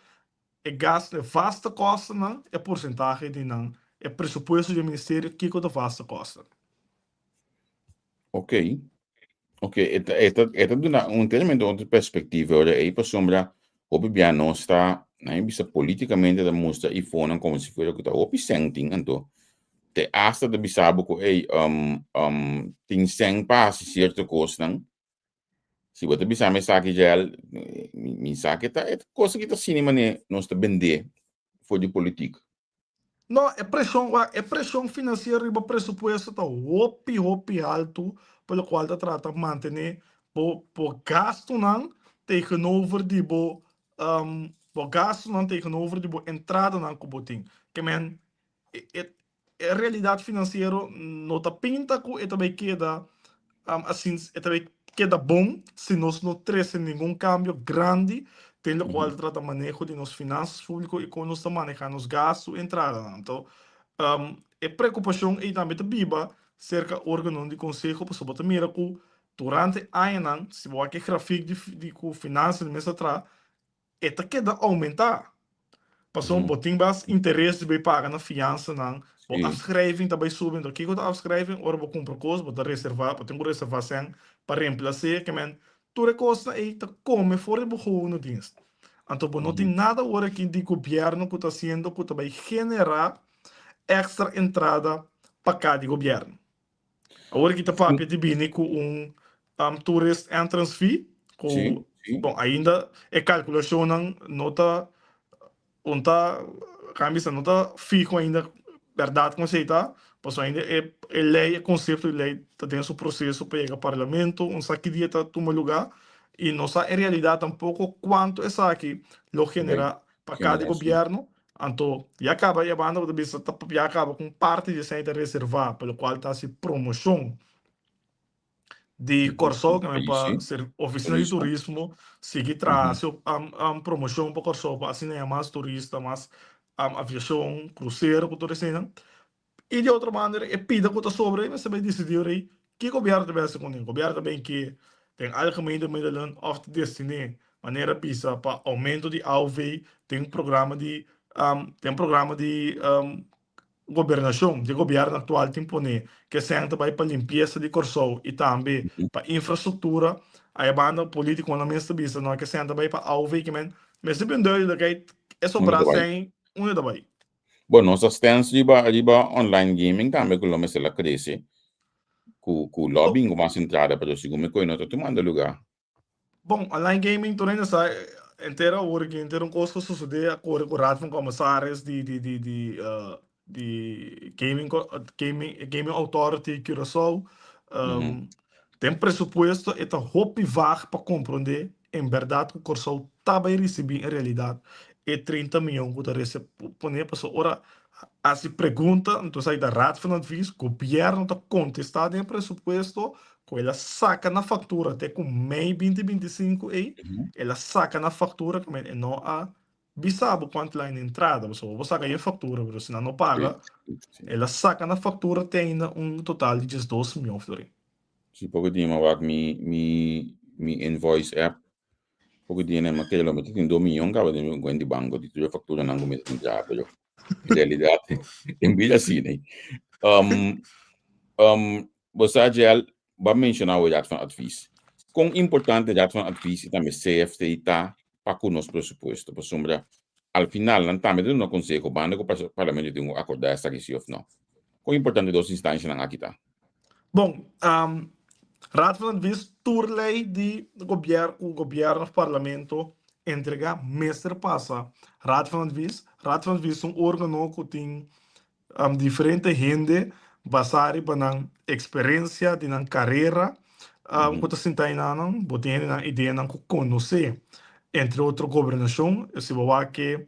e gasto, e vaste kostennan, e porsentahe di nan, e presupuesto di e ministerio, kiko ta vaste kosten. Ok. Ok, e ta, e ta, e ta duna un enteramente otro perspectiva ora ei pasobra hopi bia nos ta, nan bisa politikamente ta mustra ifonan como si fuera ku ta hopi sèn tin anto te hasta ta bisa bo ku ei um, um, tin sèn pa hasi sierto kosnan. Si bo ta bisa mi esaki Jael, mi, mi sa ke ta e kosa ki ta asina manera nos ta bendé for di politik. No, e preshon, wak, e preshon finansiero riba presupuesto ta hopi, hopi haltu pa lokual ta trata mantené bo bo gastunan tegenover di bo bo gastunan tegenover di bo entradanan ku bo tin. Ke men e e e realidat finansiero no ta pinta ku e ta bai keda Asin e ta bay keda bon si nos no trece ningun cambio grandi den locual ta trata maneho di nos finanzas publico y con nos ta maneha nos gasto y entradanan. Anto, e preocupacion ey tambe ta biba cerca organonan di conseho pasobra bo ta mira cu durante añanan, si bo wak e grafiek di cu finanzas mes ta traha, e ta keda oumentá. Pasobra bo tin bas interes di bai paga na fiansanan, bo afschrijving ta bai subi. Enton kiko ta afschrijving? Ora bo kumpra kos bo ta reservá, bo tin ku reservá sèn pa remplas'é. Ke men tur e kosnan ei ta kome for di bo gewone dienst. Anto bo no tin nada ora aki di gobièrnu ku ta hasiendo ku ta bai generá èkstra entrada pa ka di gobièrnu. Awor ki ta papia di bini ku un tourist entrance fee ku bon ainda e kalkulashonnan no ta un ta kan bisa no ta fiho ainda bèrdat kon esei ta pasobra ainda e e lei e konsepto di lei ta den su proseso pa yega parlamento un sa ki dia ta tuma lugá i no sa en realidat tampoko kuantu esaki lo generá pa kada gobièrnu. Anto, ya kaba e banda bo ta bisa ta papia kaba ku un parti di esei ta reservá pa lokual ta hasi promoshon di Kòrsou ku pa ser ofisina di turismo sigui traha hasi promoshon pa Kòrsou pa asina ya mas turista, mas aviashon, krusero ku tur eseinan. I di otro banda e pida ku ta sobra ei mester bai disidí ora ei ki gobièrnu ta bai hasi kuné. Gobièrnu ta bin ke den algemene middelen òf ta destiné manera bisa pa oumento di AOV den programa di den programa di gobernashon di gobièrnu aktual tin pone ke sèn ta bai pa limpiesa di Kòrsou i tambe pa infrastruktura. Aya banda polítikonan mes ta bisa no ke sèn ta bai pa AOV ke men mester bin duidelijkheid e sobrá sèn unda ta bai. Bon, nos a stens riba riba online gaming tambe ku lo mester la krese ku ku lo bin ku mas entrada, pero segun mi koe no ta tumando lugá. Bon, online gaming tur hende sa. Henter awor aki, henter un kos ku sosodé a kore ku Raad van Commissaris di di di di di Gaming Gaming Gaming Authority Curaçao. Den presupuesto e ta hopi vaag pa komprondé en bèrdat ku Kòrsou ta bai risibí en realidat e 30 mion ku ta rese poné pasobra ora hasi pregunta entonces esaki ta Raad van Advies, gobièrnu ta kontestá den e presupuesto ku el a saka na faktura te ku mei 2025 ei el a saka na faktura ku e no a bisa bo kuantu la na entrada pasobra bo saka e faktura pero si nan no paga el a saka na faktura te ainda un total di 12 mion florin. Si poko dia mi a wak mi mi mi invoice app poko dia mi a kere lo mi ta tin 2 miyon kaba den mi kuenta di banko di tur e fakturanan ku mi ta tin traha pero en realidat en bida asina ei. Um um bo sa Jel bo a menshona awe Raad van Advies. Kon importante Raad van Advies i tambe CFT ta pa ku nos presupuesto? Pasobra al final nan tambe ta duna konseho banda ku parlamento tin ku akordá esaki si òf no. Kon importante dos instanshanan aki ta? Bon, Raad van Advies tur lei di gobièrnu ku gobièrnu òf parlamento entregá mester pasa Raad van Advies. Raad van Advies ta un órgano ku tin diferente hende basá riba nan eksperensia di nan karera ku ta sinta enanan. Bo tin hendenan ideanan ku konosé entre otro gobernashon. Si bo wak e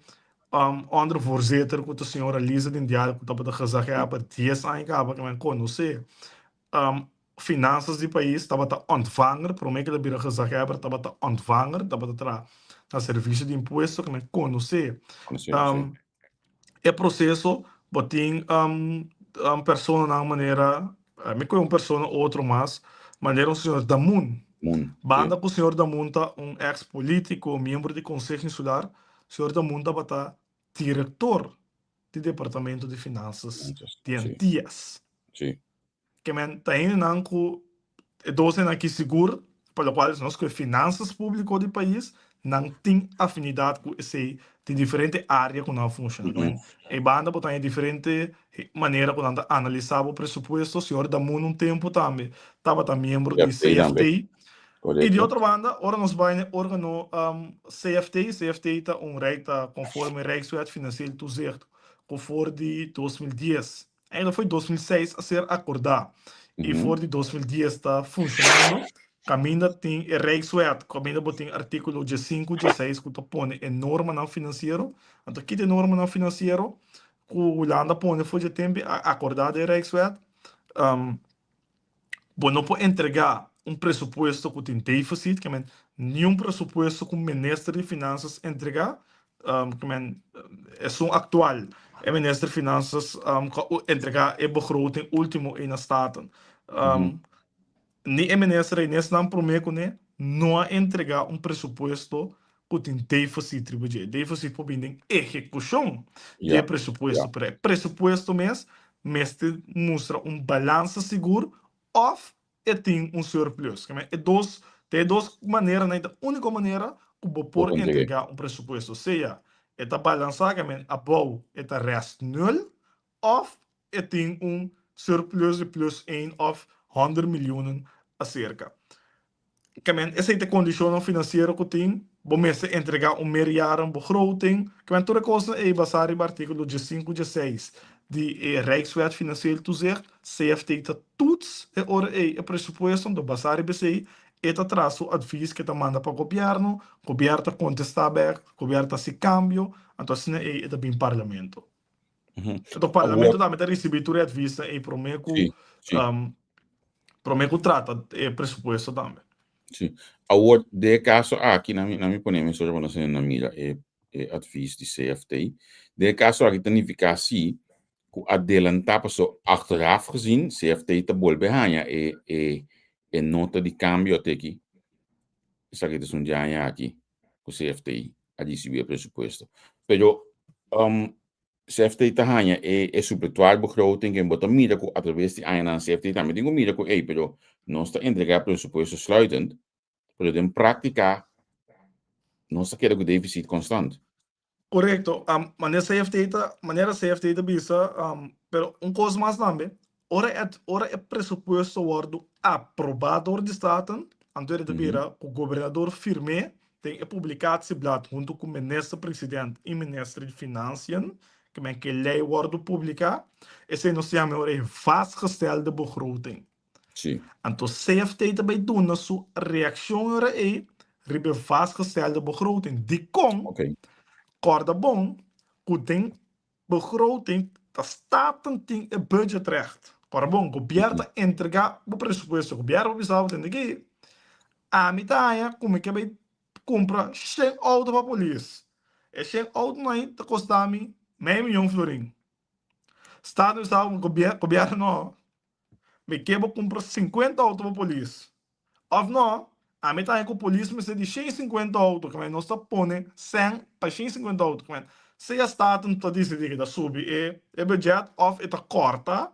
ondervoorzitter ku ta señora Lisa Dindial ku tabata gezaghebber dies aña kaba ku men konosé Finansas di pais tabata ontvanger, prome ku el a bira gezaghebber tabata ontvanger, tabata traha na servisio di impuesto ku men konosé e proseso. Bo tin personanan manera, mi kohe un persona otro mas, manera un señor Damoen. Banda ku señor Damoen ta un eks polítiko, miembro di Konseho Insular, señor Damoen tabata direktor di Departamento di Finansas di Antias. Ke men ta hendenan ku e dos hendenan aki sigur pa lokual nos ku e finansas públiko di pais nan tin afinidat ku esei di diferente área ku nan a funshoná. Ke men e banda bo ta haña diferente manera ku nan ta analisá bo presupuesto. Señor Damoen un tempu tambe tabata miembro di CFT. I di otro banda ora nos bai na e órgano CFT, CFT ta un rijk ta konforme Rijkswet Financieel Toezicht ku for di 2010 Eigenlijk for di 2006 a ser akordá i for di 2010 ta funshonando. Kaminda tin e Rijkswet, kaminda bo tin artíkulo diesinku, dieseis ku ta pone e normanan finansiero. Anto kita e normanan finansiero ku Hulanda pone for dje tempu a akordá den Rijkswet? Bo no por entregá un presupuesto ku tin défisit, ke men niun presupuesto ku minister di Finansas entregá, ke men esun aktual, e minister di Finansas ku a entregá e begroting último ei na Staten. Ni e minister ei ni esnan promé kuné no a entregá un presupuesto ku tin défisit riba dje. E défisit por bini den ehekushon di e presupuesto, pero e presupuesto mes mester mustra un balansa sigur òf e tin un surplus. E dos, ta e dos maneranan ei ta úniko manera ku bo por entregá un presupuesto, sea e ta balansá, ke men abou e ta rèst nul, òf e tin un surplus di plus één òf hònder milioenen aserka. Kemen esei ta e kondishonnan finansiero ku tin, bo mester entregá un meerjaren begroting. Kemen tur e kosnan ei basá riba artíkulo diesinku dieseis di e Rijkswet Financieel Toezicht, CFT ta toets e ora ei e presupuesto, anto basá riba esei e ta traha su advies ku e ta manda pa gobièrnu, gobièrnu ta kontestá bèk, gobièrnu ta hasi kambio, anto asina ei e ta bin parlamento. Anto parlamento tambe ta risibí tur e adviesnan ei promé ku promé ku trata e presupuesto tambe. Sí. Awor, den e kaso aki, na mi, na mi pone mi socia pa nos hende mira e, e advies di CFT. Den e kaso aki ta nifiká sí ku adelantá paso achteraf gezien CFT ta bolbe haña e, e, e nota di kambio ateki. Esaki ta esun di aña aki ku CFT a risibí e presupuesto. Pero, um, CFT ta haña e e supletuarbegroting en bo ta mira ku atraves di añanan CFT tambe tin ku mira ku ey pero nos ta entregá presupuesto sluitend pero den práktika nos ta keda ku deficit konstant. Korekto, manera CFT ta manera CFT ta bisa pero un kos mas tambe ora e ora e presupuesto wòrdu aprobá dor di Staten anto e ta bira ku gobernador firm'é. den e publicatieblad hunto cu Minister President y Minister di Financiën, ke men ke ley wordo publica, esey nos ta yama e ora e vastgestelde begroting. Anto CFT ta bay duna su reaccion e ora ey riba e vastgestelde begroting. Dikon? Corda bon cu den Begroting ta Staten tin e budgetrecht. Ora bon, gobierno ta entrega bo presupuesto. Gobierno por bisa bo tende aki, ami ta haña ku mi ke bai kumpra shen outo pa polis. E shen outonan ei ta kosta mi mei miyon florin. Staten bisa bo, gobierno no, Mi ke bo kumpra sinkuenta outo pa polis. Òf no, ami ta haña ku polis mester di 150 outo, kmèn nos ta pone sèn pa 150 outo, kmèn sea Staten ta disidí ku e ta subi e e budget òf e ta kòrta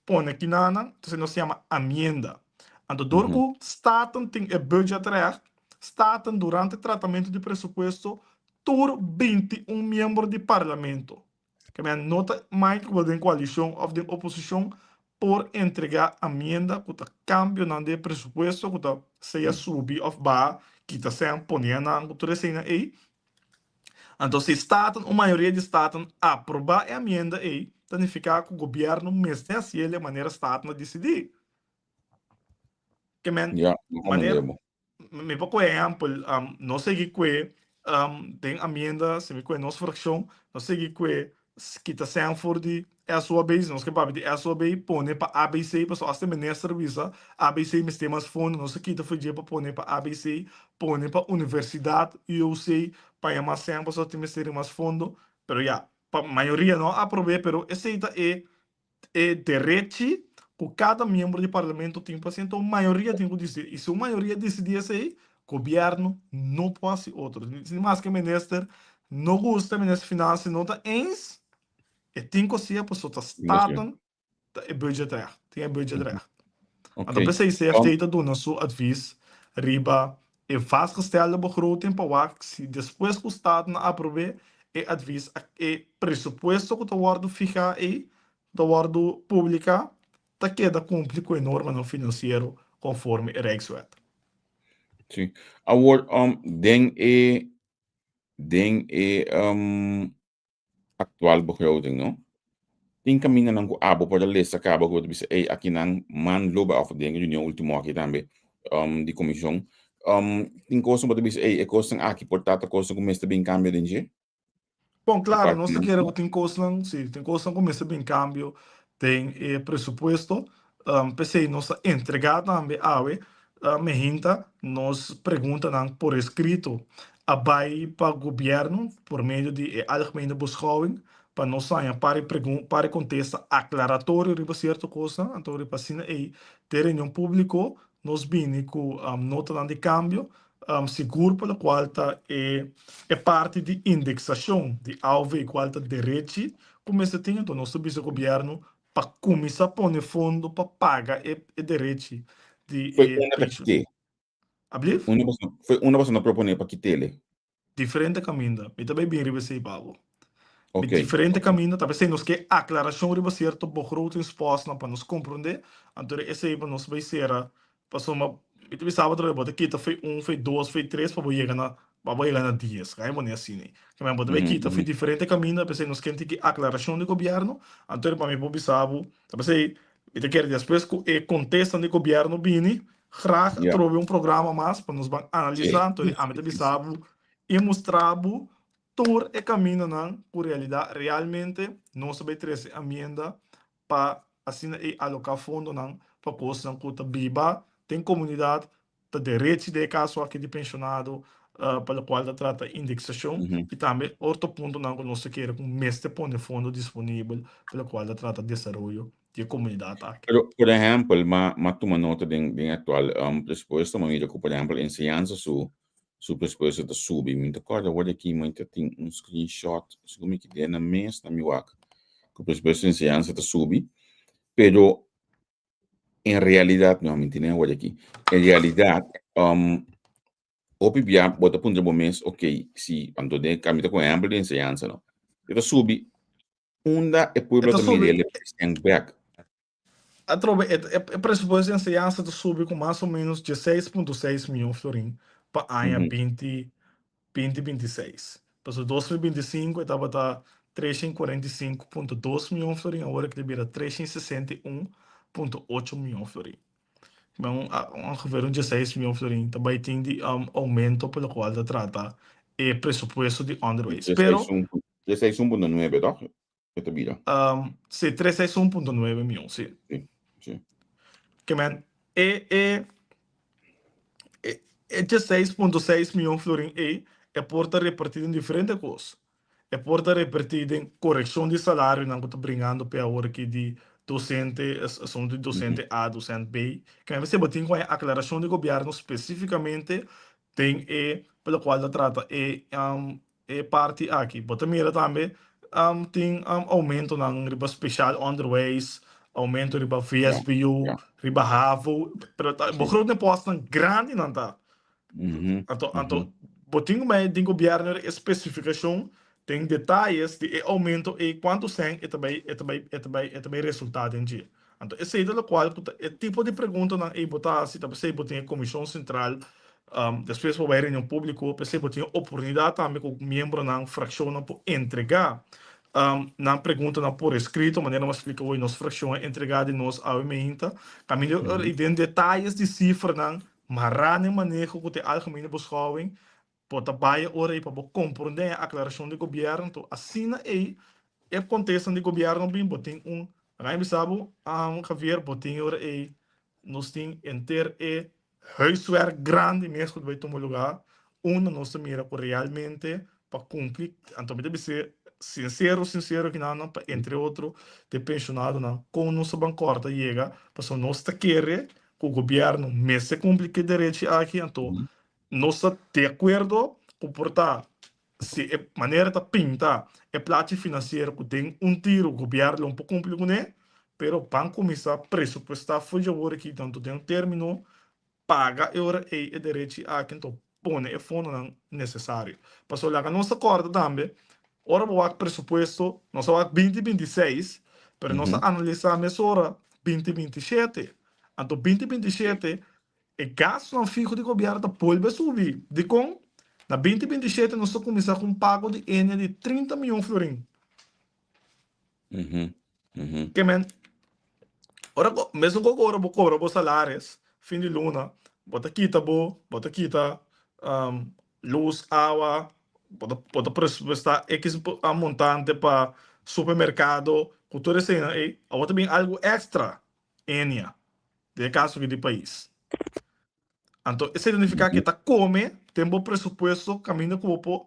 pone kinanan, entonces nos yama amienda. Anto dor ku Staten tin e budgetrecht, Staten durante tratamentu di presupuesto tur 21 miembro di Parlamento Ke men no ta mai ku bo den koalishon òf den oposishon por entregá amienda ku ta kambionan den e presupuesto ku ta sea subi òf baha, kita sèn, pone nan ku tur eseinan ei. Anto si Staten, un mayoria di Staten aprobá e amienda ei, ta nifiká ku gobièrnu mester hasiel e manera Staten a disidí. Ke men Ya, no manera. komprendé bo. Mi por koe ehèmpel, nos sigui kue den amienda, si mi kue nos frakshon, nos sigui kue kita sèn for di SOAB, si nos ke papia di SOAB, pone pa ABC, pasobra asta e minister a bisa ABC mester mas fondo, nos a kita for dje pa pone pa ABC, pone pa universidat, UOC, paña mas sèn pasobra tin mester di mas fondo, pero ya, pa mayoria no a aprob'é, pero esei ta e e derechi ku kada miembro di parlamento tin pa sienta un mayoria tin ku disidí. I si un mayoria disidí esei, gobièrnu no por hasi otro. Si maske minister no gusta, minister finansia no ta eens, e tin ku hasié pasobra ta Staten ta e budgetrecht, tin e budgetrecht. Anto p'esei CFT ta duna su advis riba e vastgestelde begroting pa wak si despues ku Staten a aprob'é e advis e presupuesto ku ta wòrdu fihá ei, ku ta wòrdu publiká, ta keda kumpli ku e normanan finansiero konforme e Rijkswet. Sí. Awor, den e den e actual begroting no tin camindanan cu abo por a lesa caba cu bo ta bisa ey akinan man lo bay of den e reunion ultimo aki tambe um di comision um tin cosnan bo ta bisa ey e cosnan aki por ta ta cosnan cu mester bin cambio den dje? Bon claro nos ta kere cu tin cosnan si tin cosnan cu mester bin cambio den e presupuesto P'esei nos a entregá tambe awe mehinta nos preguntanan por eskrito a bai pa gobièrnu por medio di e Algemene Beschouwing pa nos haña par e par e kontesta aklaratorio riba sierto kosnan. Anto riba asina ei den reunion públiko nos bini ku notanan di kambio sigur pa lokual ta e e parti di indeksashon di AOV kual ta derechi ku mester tin. Anto nos ta bisa gobièrnu pa kuminsá pone fondo pa paga e e derechi di Foi e unda ta penshun. kit'é? Ablief? Unda boso, foi unda boso no proponé pa kit'ele? Diferente kaminda. Mi ta bai bin riba esei pa bo. Mi Ok, diferente ok. kaminda, ta p'esei nos ke aklarashon riba sierto begrotingspostnan pa nos komprondé, anto esei pa nos bai sera Pasobra mi ta bisa bo atrobe bo ta kita fe un, fe dos, fe tres pa bo yega na pa bo yega na dies. Ka e pone asina. Ke men bo ta bay kita fe diferente kaminda p'esei nos ken tiki aklarashon di gobièrnu. Anto pa mi por bisa bo ta p'esei mi ta kere despues ku e kontestan di gobièrnu bini graag atrobe un programa mas pa nos ban analisá. Anto ami ta bisa bo i mustra bo tur e kamindanan ku realidat realmente nos ta bay trese amienda pa asina ei aloká fondonan pa kosnan ku ta biba den komunidat, ta derechi den e kaso aki di penshonado pa lokual ta trata indeksashon i tambe otro puntonan ku nos ta kere ku mester pone fondo disponibel pa lokual ta trata desaroyo di e komunidat aki. Pero por ehèmpel, m'a tuma nota den den aktual presupuesto, m'a mira ku por ehèmpel enseñansa su su presupuesto ta subi. Mi ta kòrda awor di aki mi ta tin un screenshot, segun mi kid'é na mes na mi wak, ku presupuesto di enseñansa ta subi, pero en realidat, no, mi tene awor di aki, en realidat, um, hopi bia bo ta puntra bo mes, ok, si, anto den, mi ta ku ehèmpel di enseñansa, no, e ta subi, unda e E pueblo ta ta mira subi. el e bèk? Atrobe, e e presupuesto di enseñansa ta subi ku mas o ménos 16.6 mion florin pa aña 20. 2026. Pasobra 2025 e tabata 345.2 mion florin, awor aki ta bira 361.8 mion florin. Men ongeveer un 16 mion florin ta bai tin di oumento pa lokual ta trata e presupuesto di onderwijs. Pero. 361.9 toch? E ta bira. Si, 361.9 mion, si. Si, si. Ke men e e e 16.6 mion florin ei e por ta reparti den diferente kos. E por ta reparti den korekshon di salarionan ku ta bringando p'e awor aki di dosente, asuntu di dosente A, dosent B. Ke men mester bo tin ku haña aklarashon di gobièrnu spesífikamente den e pa lokual ta trata e e parti aki. Bo ta mira tambe tin oumentonan riba speciaal onderwijs, oumento riba VSBO, riba havo, pero ta bo groot den postnan grandinan ta. Anto anto bo tin ku mei den gobièrnu e spesifikashon den detayes di e oumento ei kuantu sèn e ta bai e ta bai e ta bai e ta bai resultá den dje. Anto esei ta lokual ku ta e tipo di preguntanan ei bo ta hasi ta p'esei bo tin e komishon sentral despues bo bai reunion públiko p'esei bo tin e oportunidat tambe ku miembronan frakshonnan por entregá nan preguntanan por eskrito manera nos a splika hoy nos frakshon a entregá di nos awe meinta kaminda i den detayes di sifranan mará na e maneho ku ta e algemene beschouwing Bo ta bai e ora ei pa bo komprondé e aklarashon di gobièrnu, anto asina ei e kontesnan di gobièrnu bin, bo tin un, laga mi bisa bo, Javier, bo tin e ora ei, nos tin henter e huiswerk grandi mes ku ta bai tuma lugá, unda nos ta mira ku realmente pa kumpli, anto mi ta bis'é sinsero, sinsero kinanan pa entre otro de penshonadonan kon nos ta ban kòrta yega, pasobra nos ta kere ku gobièrnu mester kumpli ku e derechi aki, anto Nos ta di akuerdo ku por ta si e manera ta pinta e plachi finansiero ku den un tiru gobièrnu lo por kumpli kuné, pero ban kuminsá presupuestá for di awor aki tantu den un término paga e ora ei e derechi aki anto pone e fondonan nesesario. Pasobra laga nos ta kòrda tambe ora bo wak presupuesto nos a wak 2026 pero nos a analisá mesora 2027 anto 2027 E gastunan fiho di gobièrnu ta bolbe subi. Dikon? Na 2027 nos ta kuminsá ku un pago di enia di 30 mion florin. Ke men, ora ku, mesun ku ora bo kobra bo salaris fin di luna, bo ta kita bo, bo ta kita lus, awa, bo ta, bo ta presupuestá ekis montante pa supermerkado, ku tur eseinan ei, awor ta bin algu èkstra, enia. Den e kaso aki di pais. Anto esei ta nifiká ku e ta kome den bo presupuesto kaminda ku bo por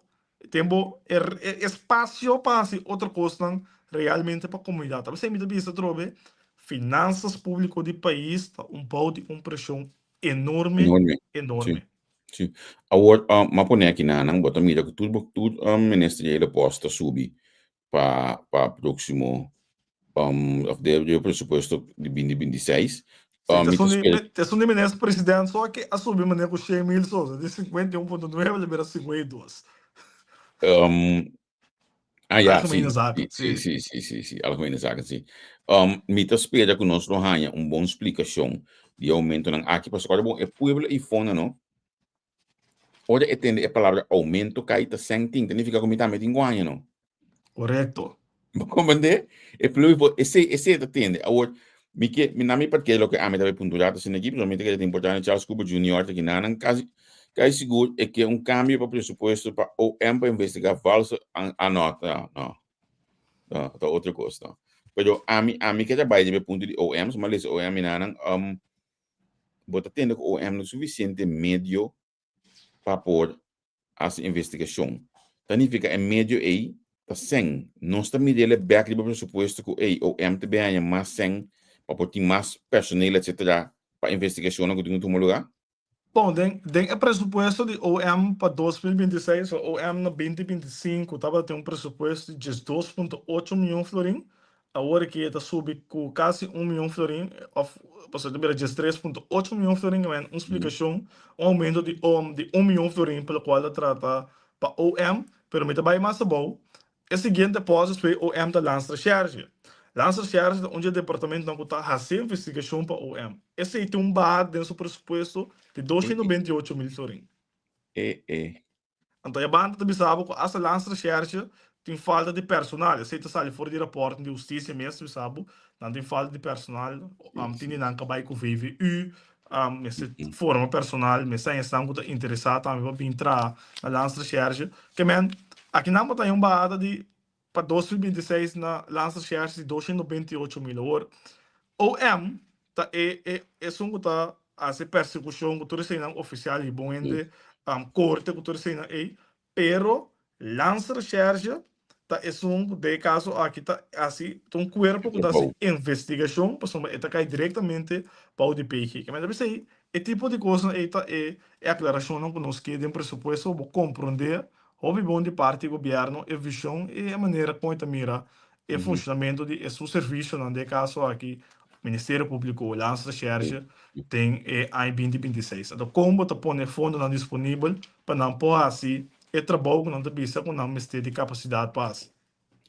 den bo e espasio pa hasi otro kosnan realmente pa komunidat. Ta p'esei mi ta bisa atrobe, finansas públiko di pais ta un bou di un preshon enorme, Enorme. Sí, enorme. sí. Awor, m'a pone aki nan, bo ta mira ku tur bo tur ministeriële post ta subi pa pa próksimo um, of de, de presupuesto di 2026. Sí, Um, mi ta spera, te esun di minister president so ke a subi manera ku 100 mil so, di 51.9 le bira 52. Ah ja, Algemene sí, zaken, sí, sí. sí, sí, sí, sí, algemene zaken, sí. Um, mi ta spera ku nos lo haña un bon splikashon di e oumentonan aki, pasobra ora bon e pueblo ei fona no, Ora e tende e palabra aumento kai ta sèn tin, ta nifiká ku mi tambe tin guaña no. Korekto. Bo komprendé? E pueblo por, esei, esei e ta tende. Awor, mi ke, mi na mi parke loke ami ta bai puntu rato asina aki, pasobra mi ta kere ta importante Charles Cooper Junior ta kina nan kasi, kasi sigur e ke un kambio pa presupuesto pa OM pa investigá valse, ah no, no, no, no, ta otro kos no. Pero ami, ami ke ta bai riba e punto di OM, so mi a lesa OM mi nan, bo ta tende ku OM no sufisiente medio pa por hasi investigashon. Ta nifiká e medio ei ta sèn. Nos ta mir'el e bèk riba presupuesto ku ei OM ta bin haña mas sèn pa por tin mas personel etsetera pa investigashonnan ku tin ku tuma lugá? Bon, den den e presupuesto di OM pa 2026, o OM na 2025 tabata tin un presupuesto di 12.8 mion florin, Awor aki e ta subi ku kasi un mion florin, òf pasobra e ta bira 13.8 mion florin, awen un splikashon, un oumento di di un mion florin pa lokual ta trata pa OM, pero mi ta bai mas abou. E siguiente pòst despues OM ta Landsrecherche. Landsrecherche ta un di e departamentonan ku ta hasi investigashon pa OM. Esei tin un baha den su presupuesto di 228 mil florin. E e. Anto e banda ta bisa bo ku asta Landsrecherche tin falta di personal. Esei ta sali for di rapòrtnan di hustisia mes ta bisa bo, nan tin falta di personal, tin di nan ka bai ku VVU, mester forma personal, mester haña esnan ku ta interesá tambe pa bin traha na Landsrecherche. Ke men, akinan bo ta haña un bahada di pa 2026 na Landsrecherche di 228 mil. Awor, OM ta e e esun ku ta hasi persekushon ku tur eseinan ofisial i bon hende korte ku tur eseinan ei, pero Landsrecherche ta esun ku den e kaso aki ta hasi ta un kuerpo ku ta hasi investigashon pasobra e ta kai direktamente bou di PG. Ke men ta bisa ei e tipo di kosnan ei ta e e aklarashonnan ku nos ke den presupuesto bo komprondé hopi bon di parti di gobièrnu e vishon i e manera kon e ta mira e funshonamentu di e su servisionan, den e kaso aki Ministerio Públiko, Landsrecherche, den e aña 2026. Anto kon bo ta pone fondonan disponibel pa nan por hasi e trabou ku nan ta bisa ku nan mester di kapasidat pa hasi?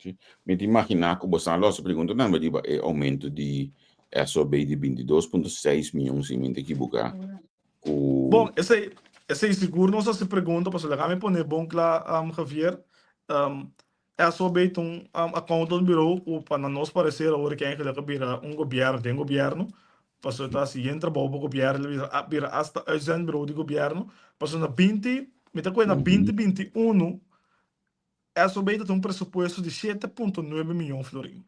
Sí. Mi ta imaginá ku bo sa lo hasi pregunta tambe riba e oumento di SOB di 22.6 mion, si mi no ta ekiboká, ku. Bon, esei, esei sigur nos hasi pregunta, pasobra laga mi pone bon kla, Javier. SOB ta un accountant bureau ku pa na nos parecer awor ki eigenlijk a bira un gobierno den gobierno, pasobra ta hasi yen trabou pa gobierno, el a bira hasta uitzendbureau di gobierno, pasobra na binti, mi ta kue na 2021 SOB ta tin un presupuesto di 7.9 miyon florin.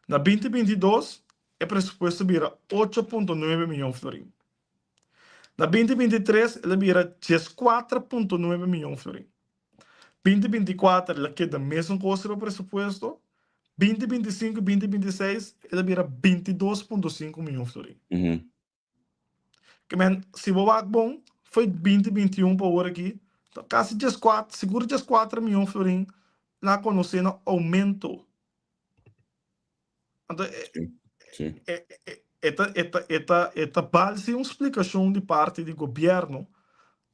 Na 2022 e presupuesto bira 8.9 miyon florin. Na 2023 el a bira 14.9 miyon florin. 2024 el a keda mesun kos riba presupuesto, 2025 i 2026 el a bira 22.5 miyon florin. Ke men, si bo wak bon, foi 2021 pa awor aki, ta kasi 14, sigur 14 miyon florin nan a konosé na oumento. Anto e ta e ta e ta e ta bal si un splikashon di parti di gobièrnu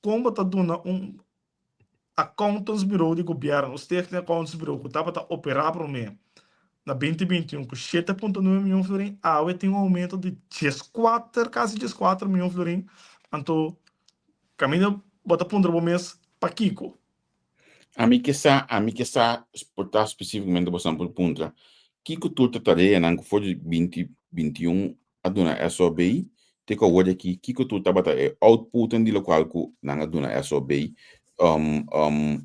kon bo ta duna un Accountantsbureau di gobièrnu, Stichting Accountantsbureau ku tabata operá promé na 2021 ku 7.9 mion florin, awe tin un oumento di 14, kasi 14 mion florin. Anto kaminda bo ta puntra bo mes pakiko? Ami ke sa, ami ke sa por ta spesífikamente boso por puntra, kiko tur ta tareanan ku for di 2021 a duna SOB te ku awor aki, kiko tur tabata e outputnan di lokual ku nan a duna SOB? Um, um,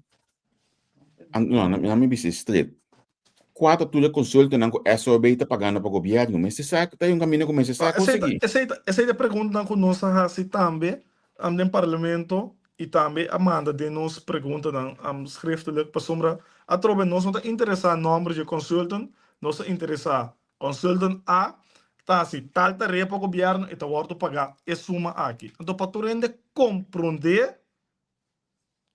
no, nan mi bisa stret. Kua ta tur e konsultonan ku SOB ta pagando pa gobièrnu? Mester sa, ta un kaminda ku mester sa konsegui. Esei ta, esei ta e preguntanan ku nos a hasi tambe den parlamento i tambe a manda den nos preguntanan schriftelijk pasobra atrobe nos no ta interesá nòmber dje consultant, nos ta interesá Consultant A ta hasi tal tarea pa gobièrnu i ta wòrdu pagá e suma aki. Anto pa tur hende komprondé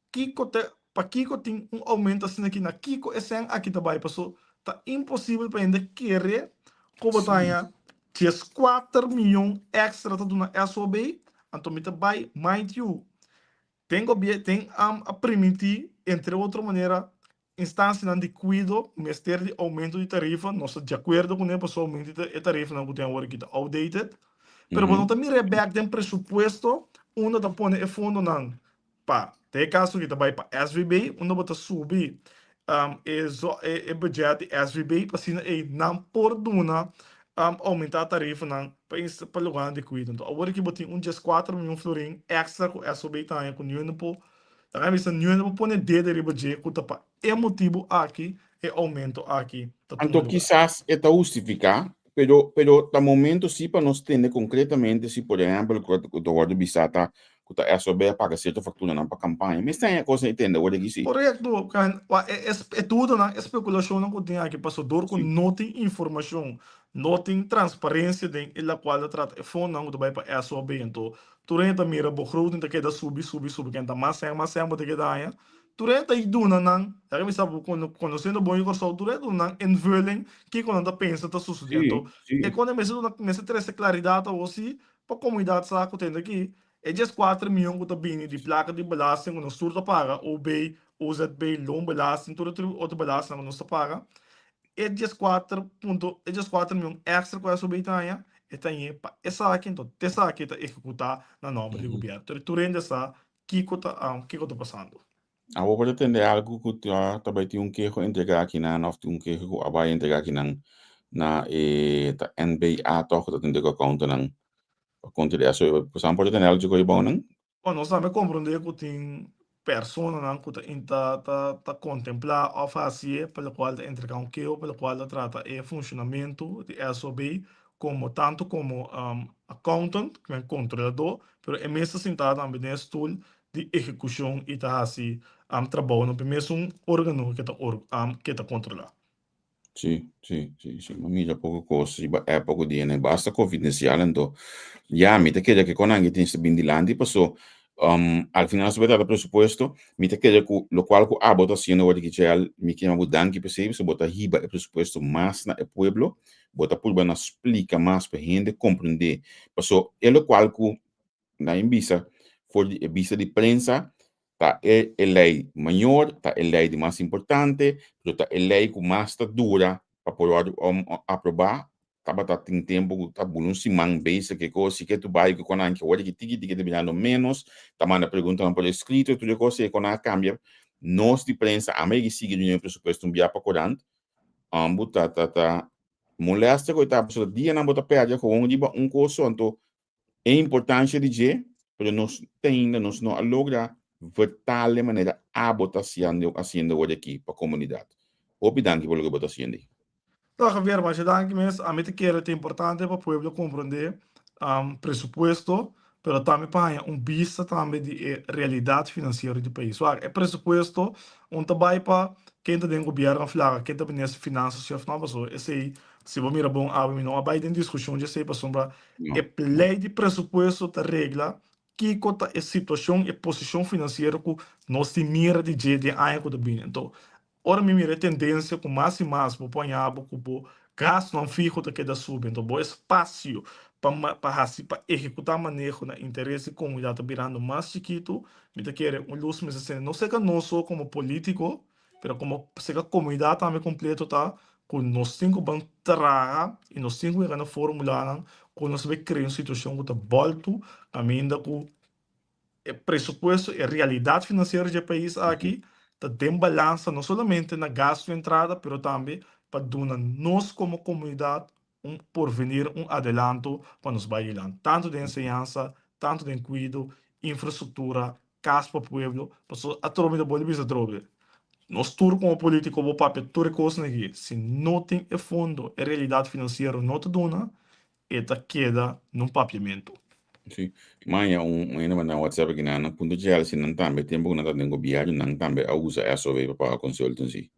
kiko ta pakiko tin un oumento asina aki, na kiko e sèn aki ta bai, paso ta imposibel pa hende kere ku bo ta haña 14 miyon èkstra ta duna SOB, anto mi ta bai, mind you, den gobiè den a primintí entre otro manera Instansianan di kuido mester di oumento di tarifa, nos ta di akuerdo kuné pasobra oumento di e tarifanan ku tin awor aki ta outdated, pero bo no ta mira e bèk den presupuesto unda ta pone e fondonan pa, den e kaso aki ta bai pa SVB, unda bo ta subi e e budget di SVB pa asina ei nan por duna oumentá tarifanan pa pa lugarnan di kuido. Anto awor aki bo tin un 14 mion florin èkstra ku SVB ta haña ku niun no por Ta nan bisa niun hende por pone dede riba dje ku ta pa e motibu aki e oumento aki ta tuma Anto lugar. kisas e ta hustifiká, pero pero ta momento si pa nos tende konkretamente si por ehèmpel ku ku ta wòrdu bisá ta ku ta SOB a paga sierto fakturanan pa kampaña. Mester haña kosnan i tende awor aki si. Korekto, e e dudanan, e spekulashonnan ku tin aki pasobra dor ku no tin informashon, no tin transparensia den e lakual ta trata e fondonan ku ta bai pa SOB anto Tur hende ta mira bo groting ta keda subi, subi, subi. Ken ta mas sèn, mas sèn bo ta keda haña. Tur hende ta duna nan, ya ke mi sa bo konosiendo bon yu Kòrsou, tur hende ta duna nan invulling kiko nan ta pensa ta susedié. Anto, e kos nan mester duna, mester trese klaridat awor si pa komunidat sa ku tende aki e 14 mion ku ta bini di plaka di belasting ku nos tur ta paga, OB, OZB, loonbelasting, tur e otro belastingnan ku nos ta paga, E 14 punto, e 14 mion extra ku SOB ta haña, e ta hañ'é pa esaki, enton t'esaki ta ehekutá na nòmber di gobièrnu. Tur tur hende sa kiko ta kiko ta pasando. Abo por ta tende algu ku ta ta bai tin un keho entregá akinan òf tin un keho ku a bai entregá akinan na e ta NBA tòg ku ta tende ku akountonan pa kontra di SOB. Boso por ta tende algu dje ko'i bounan? Bon, nos tambe komprondé ku tin personanan ku ta ta ta ta kontemplá òf hasié pa lokual ta entregá un keho pa lokual ta trata e funshonamentu di SOB komo tantu komo accountant, kontroladó, pero e mes ta sintá tambe den e stul di ehekushon i ta hasi trabounan pa e mesun organo ke ta ke ta kontrolá. Sí, sí, sí, sí. Mi mira poko kos riba app ku di basta konfidensial anto ya mi ta kere ke kon nan tin bin dilanti paso al final si bo trata presupuesto mi ta kere ku lokual ku abo ta hasiendo awor di Kichel mi ke yama bo danki p'esei pasobra bo ta hiba e presupuesto mas na e pueblo bo ta purba na splika mas pa hende komprende paso e lokual ku Nan bisa for di e bista di prensa ta e e lei mayor, ta e lei di mas importante, pero ta e lei ku mas ta dura pa por wòrdu aprobá. Tabata tin tempu ku ta bula un siman bezig ku e kos, si ke tu bai ku konan ke wòrdu ki tiki tiki ta birando ménos, ta manda preguntanan por eskrito, tur e kos ei konan a kambia. Nos di prensa a mei sigui reunion di presupuesto un bia pa korant, bo ta ta ta molèster ku e ta pasobra dianan bo ta pèrdè gewoon riba un kos so anto E importancia di dje, pero nos te ainda nos no a logra vertale manera abo ta haciendo haciendo awor aki pa comunidad. Hopi danki pa loke bo ta haciendo ei. No, Javier, masha danki mes. Ami ta kere ta importante pa pueblo comprende presupuesto, pero tambe pa haña un bista tambe di e realidad financiero di pais. Wak, e presupuesto un ta bai pa ken ta den gobierno of laga ken ta minister di finanzas si of no, pasobra esei si bo mira bon awe mi no a bai den discusion dje esei pasobra No. E lei di presupuesto ta regla kiko ta e situashon, e posishon finansiero ku nos tin mira di dje den aña ku ta bini. Anto, ora mi mira e tendensia ku mas i mas bo por haña bo ku bo gastunan fiho ta keda subi, anto bo espasio pa pa hasi pa ehekutá maneho na interes di komunidat ta birando mas chikitu, mi ta kere un lus mester sende no serka nos so komo polítiko, Pero como seka comunidad tambe completo ta cu nos tin cu ban traha y nos tin cu yega na formulanan cu nos bay crea un situacion cu ta bolto caminda cu e presupuesto, e realidad financiero dje pais aki ta den balansa no solamente na gasto y entrada pero tambe pa duna nos como comunidad un porvenir, un adelanto pa nos bay dilanti, tanto den enseñansa, tanto den cuido, infrastructura, Cas pa pueblo, pasobra atrobe mi ta bolbe bisa atrobe, nos tur como politico bo papia tur e cosnan aki, si no tin e fondo, e realidad financiero no ta duna, e ta keda nun papiamento. Si, maña un hende manda un WhatsApp aki nan, nan puntra djel si nan tambe tempo ku nan ta den gobierno nan tambe a usa SOV pa paga consultancy.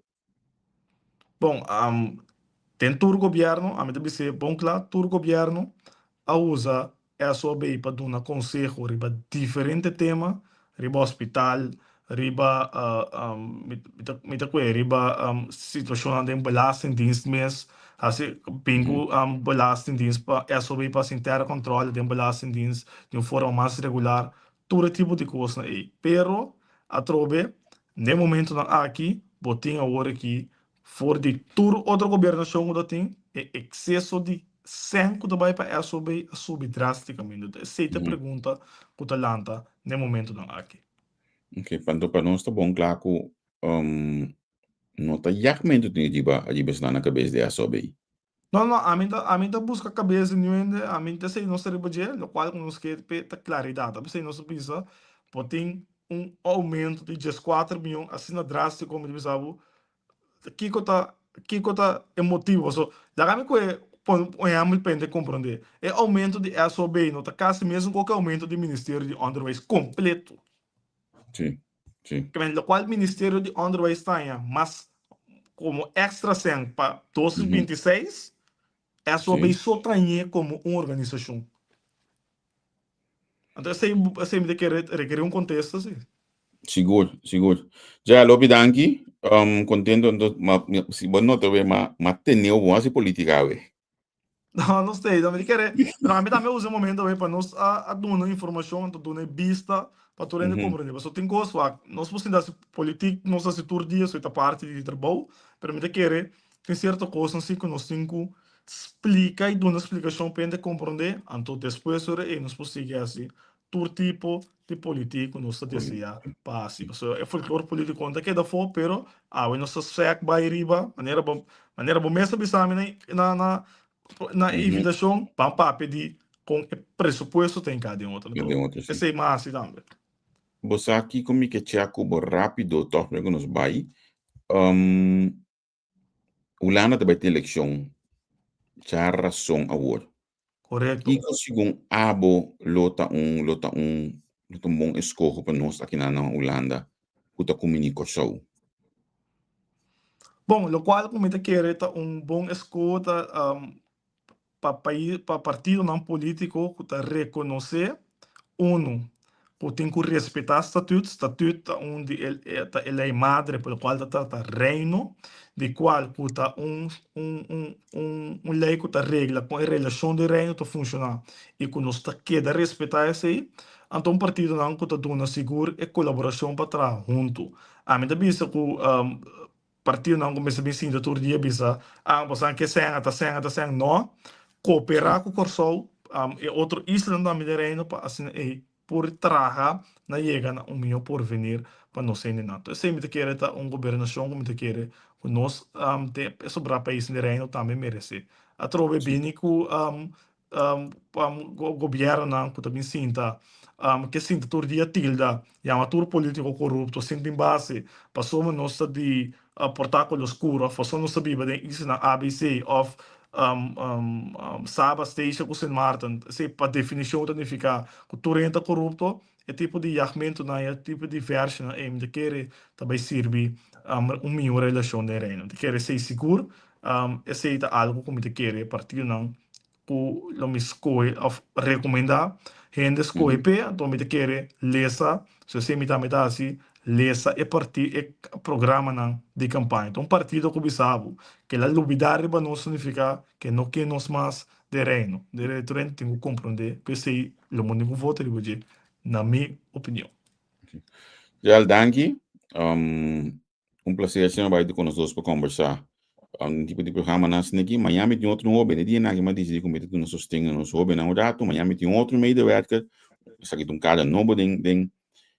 Bon, den tur gobierno, ami ta bis'é bon kla, tur gobierno a usa SOB pa duna konseho riba diferente tema, riba hospital, riba mi ta kue riba situashonnan den belastingdienst mes, hasi bin ku belastingdienst pa SOB pa hasi interne kòntròle den belastingdienst di un forma mas regular, tur e tipo di kosnan ei. Pero atrobe n'e momentonan aki bo tin awor aki for di tur otro gobernashon ku ta tin e ekseso di sèn ku ta bai pa SOB a subi drástikamente. Enton esei ta e pregunta ku ta lanta n'e momentonan aki. Ok, panto pa nos ta bon kla ku no ta yagmentu tin riba riba esnan na kabes di SOB. No, no, ami ta, ami ta buska kabes di niun hende, ami ta esei nos ta riba dje, lokual ku nos ke p'e ta klaridat. Ta p'esei nos ta bisa por tin un oumento di dieskuater mion asina drástiko, mi ta bisa bo, kiko ta, kiko ta e motibu? Pasobra laga mi kohe pone un ehèmpel pa hende komprondé. E oumento di SOB no ta kasi mesun ku e oumento di Ministerio di Onderwijs kompleto. Sí, sí. Ke men lokual Ministerio di Onderwijs ta haña mas komo èkstra sèn pa 2026, SOB so ta hañ'é komo un organisashon. Anto esei esei mi ta kere rekerí un kontesta sí. Sigur, sigur. Ja, lopi danki. Um, kontento anto, ma, si bo nota we, ma, ma teneu bon hasi politika we. No, no stay, no mi kere, pero ami tambe usa e momento awe pa nos a a duna informashon, anto duna e bista pa tur hende komprende. Pasobra tin kos wak, nos por sinta hasi politik, nos hasi tur dia, so e ta parti di trabou, pero mi ta kere tin sierto kosnan si ku nos tin ku splika i duna splikashon pa hende komprende, anto despues ora ei nos por sigui hasi. tur tipo di politiek ku nos ta deseá pa hasi. Pasobra e folklor polítiko no ta keda afó, pero awe nos ta sèk bai riba, manera bo manera bo mes a bisa mi na na na e invitashon, ban papia di kon e presupuesto ta hinká den otro. Anto esei mi a hasi tambe. Bo sa kiko mi ke chèk ku bo rápido tòg promé ku nos bai? Hulanda ta bai tin elekshon dja rason awor. Korekto. Kiko segun abo lo ta un lo ta un lo ta un bon eskoho pa nos akinan na Hulanda ku ta kumini Kòrsou? Bon, lokual ku mi ta kere ta un bon eskoho ta pa pais pa partidonan politico cu ta reconoce uno cu tin cu respeta statuut, statuut ta un di e ta e ley madre por lo cual ta trata reino di cual cu ta un un un un un ley cu ta regla con e relacion di reino ta funciona y cu nos ta keda respeta esey, anto un partidonan cu ta duna sigur e colaboracion pa traha hunto. Ami ta bisa cu Partidonan ku mester bin sinta tur dia bisa, ah, bosan ke sèn, ata sèn, ata sèn. No, kooperá ku Kòrsou, e otro islanan tambe den Reino pa asina ei por traha na yega na un mihó porvenir pa nos hendenan. Entonces esei mi ta kere ta un gobernashon ku mi ta kere ku nos den e sobrá paisnan den Reino tambe meresé. Atrobe bini ku Gobiernonan ku ta bin sinta ke sinta tur dia tilda yama tur politico corupto sin tin base pasobra nos ta di portaculo oscuro of pasobra nos ta biba den islanan ABC of Saba, Statia ku Sint Maarten esei pa definicion ta nifica ku tur hende ta corupto e tipo di yagmentonan e tipo di versionan ei mi ta kere ta bai sirbi un miho relacion den Reino mi ta kere esei sigur esei ta algo ku mi ta kere partidonan ku lo mi skohe òf rekomendá hende skohe p'e, anto mi ta kere lesa, so esei mi tambe ta hasi, lesa e parti e programanan di kampaña. Anto un partido ku bisa bo ke el a lubidá riba nos signifiká ke no ke nos mas den Reino. Den tur hende tin ku komprondé ku esei lo bo tin ku vota riba dje, na mi opinion. Joel, danki. Un placer siñor bai di con nos dos pa conversa un tipo di programa nan asina aki. Mañana mi tin otro hoben. E dia nan aki mi a dicidi cu mi ta duna sosten na nos hobennan un rato. Mañana mi tin otro medewerker. Esaki ta un cara nobo den den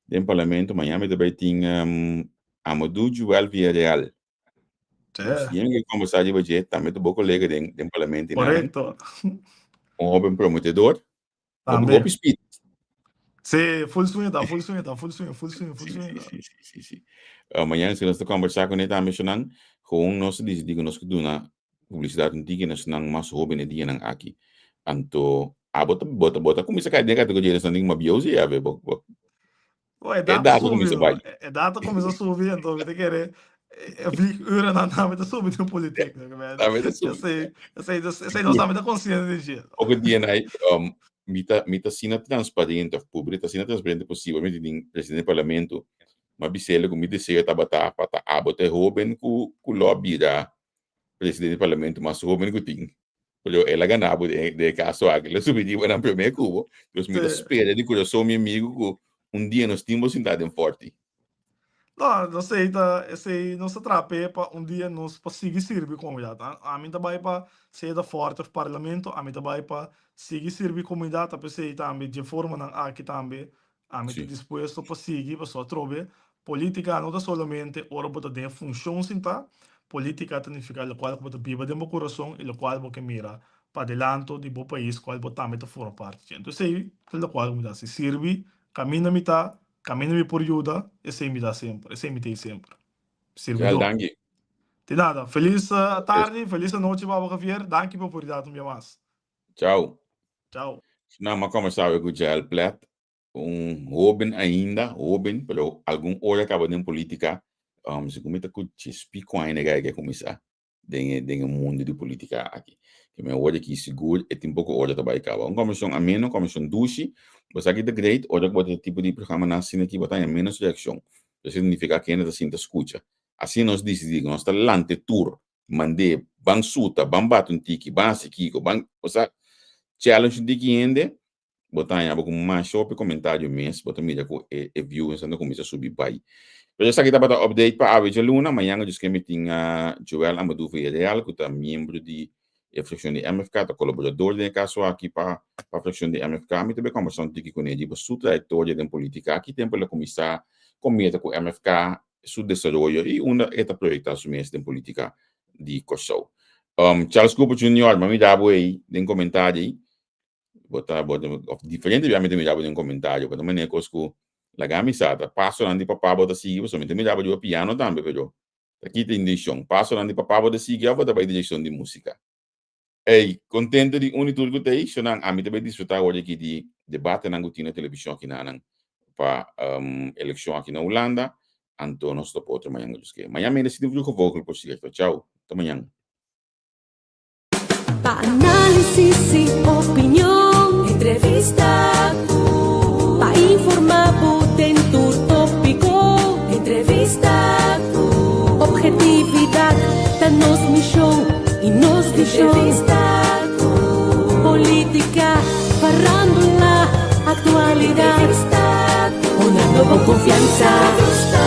den parlamento. Mañana mi ta bai tin Amadou Joel Villarreal. Nos tiene que conversa riba dje. Tambe ta bo colega den den parlamento. Correcto. Un hoben prometedor. Tambe. Hopi speed. Sí, full swing ta, full swing ta, full swing, full swing, full swing ta. Sí, sí, sí, sí. Uh, mañana si nos ta conversar con tambe shonan, gewoon nos decidí que nos duna publicidad un tiki na shonan mas joven e dianan aki. Anto, ah, bota, bota, bota comienza caer den categoría de shonan ma bieu sí, a ver, bo, bo. Bo, e data subi, no? E data comienza subi, anto mi ta kere e vliegurennan tambe ta subi den politiek. Tambe ta subi. Esei, esei, esei nos tambe ta consciente di dje. Poko dia na um, mi ta, mi ta asina transparente, of pubri ta asina transparente posibel, mi tin presidente di parlamento, ma bisele ku mi deseo tabata pa ta abo ta e hoben ku, ku lo a bira presidente di parlamento mas hoben ku tin. Pero el a gana bo den, den e kaso aki, el a subi riba nan promé ku bo. Dus mi ta spera di kurason, mi amigu, ku un dia nos tin bo sintá den Forti. No, no sei ta esei nos ta traha p'e pa un dia nos pa sigui sirbi komunidat. Ami ta bai pa sea ta Forti of Parlamento, ami ta bai pa sigui sirbi komunidat, ta p'esei tambe dje formanan aki tambe Ami ta dispuesto pa sigui pasobra atrobe politica no ta solamente ora bo ta den e funcion sinta, politica ta nifica locual cu bo ta biba den bo curason y locual bo ke mira padelanto di bo pais cual bo tambe ta forma parti dje. Entonces esey ta locual cu mi ta haci, sirbi caminda mi ta, caminda mi por yuda, esey mi ta semper, esey mi ta ey semper. Sirbi danki. Di nada, feliz tardi, feliz anochi Baba Javier, danki pa oportunidad un bia mas. Chao. Chao. Na, m'a conversa awe cu Jael Plet, un hoben ainda, hoben, pero algun ora caba den politica. Um, segun mi ta cu djespico cu aña nega a cuminsa den e, den e mundo di politica aki. Ke men ora aki sigur e tin poco ora ta bay caba. Un conversacion ameno, un conversacion dushi. Bo sa ki ta great, ora cu bo ta tipo di programanan asina aki, bo ta haña menos reaccion. Esei significa cu hende ta sinta scucha. Asina nos dicidi cu nos ta lanta e tur mand'é ban suta, ban bati un tiki, ban hasi kiko, ban, osea, challenge un tiki hende, bo ta haña bo ku masha hopi komentario mes, bo ta mira ku e e viewers nan ta kuminsá subi bai. Pero esaki tabata update pa awe djaluna, mañana djis ke mi tin Joel Amadou Villarreal ku ta miembro di. E frakshon di MFK ta kolaborador den e kaso aki pa pa frakshon di MFK. Mi ta bai kòmbersá un tiki kuné riba su trayektoria den politika, ki tempu el a kuminsá kon meta ku MFK, su desaroyo i unda e ta proyektá su mes den politika di Kòrsou. Charles Cooper Junior, mi a mira bo ei den komentario ei. Bo ta bo of diferente bia mi ta mira bo den komentario, bo ta manera kos ku laga mi sa ta pasonan di papá bo ta sigui pasobra mi ta mira bo riba piano tambe pero Ta ki ta intencion? Pasonan di papá bo ta sigui of bo ta bai direccion di musica? Ey, contento di uni tur cu ta ey, shonan, ami ta bai disfruta awor aki di debatenan cu tin na television aki nanan pa eleccion aki na Hulanda, anto nos topa otro mañan cu Dios ke. Mañan mende si tin Vroege Vogel por cierto. Chao, ta mañan. Pa análisis y opinion, entrevista cu. Pa informa bo den tur tópico, entrevista cu. Objetividad ta nos misión y nos visión. Entrevista cu. Política, farándula, actualidad. Entrevista cu. Honrando bo confianza.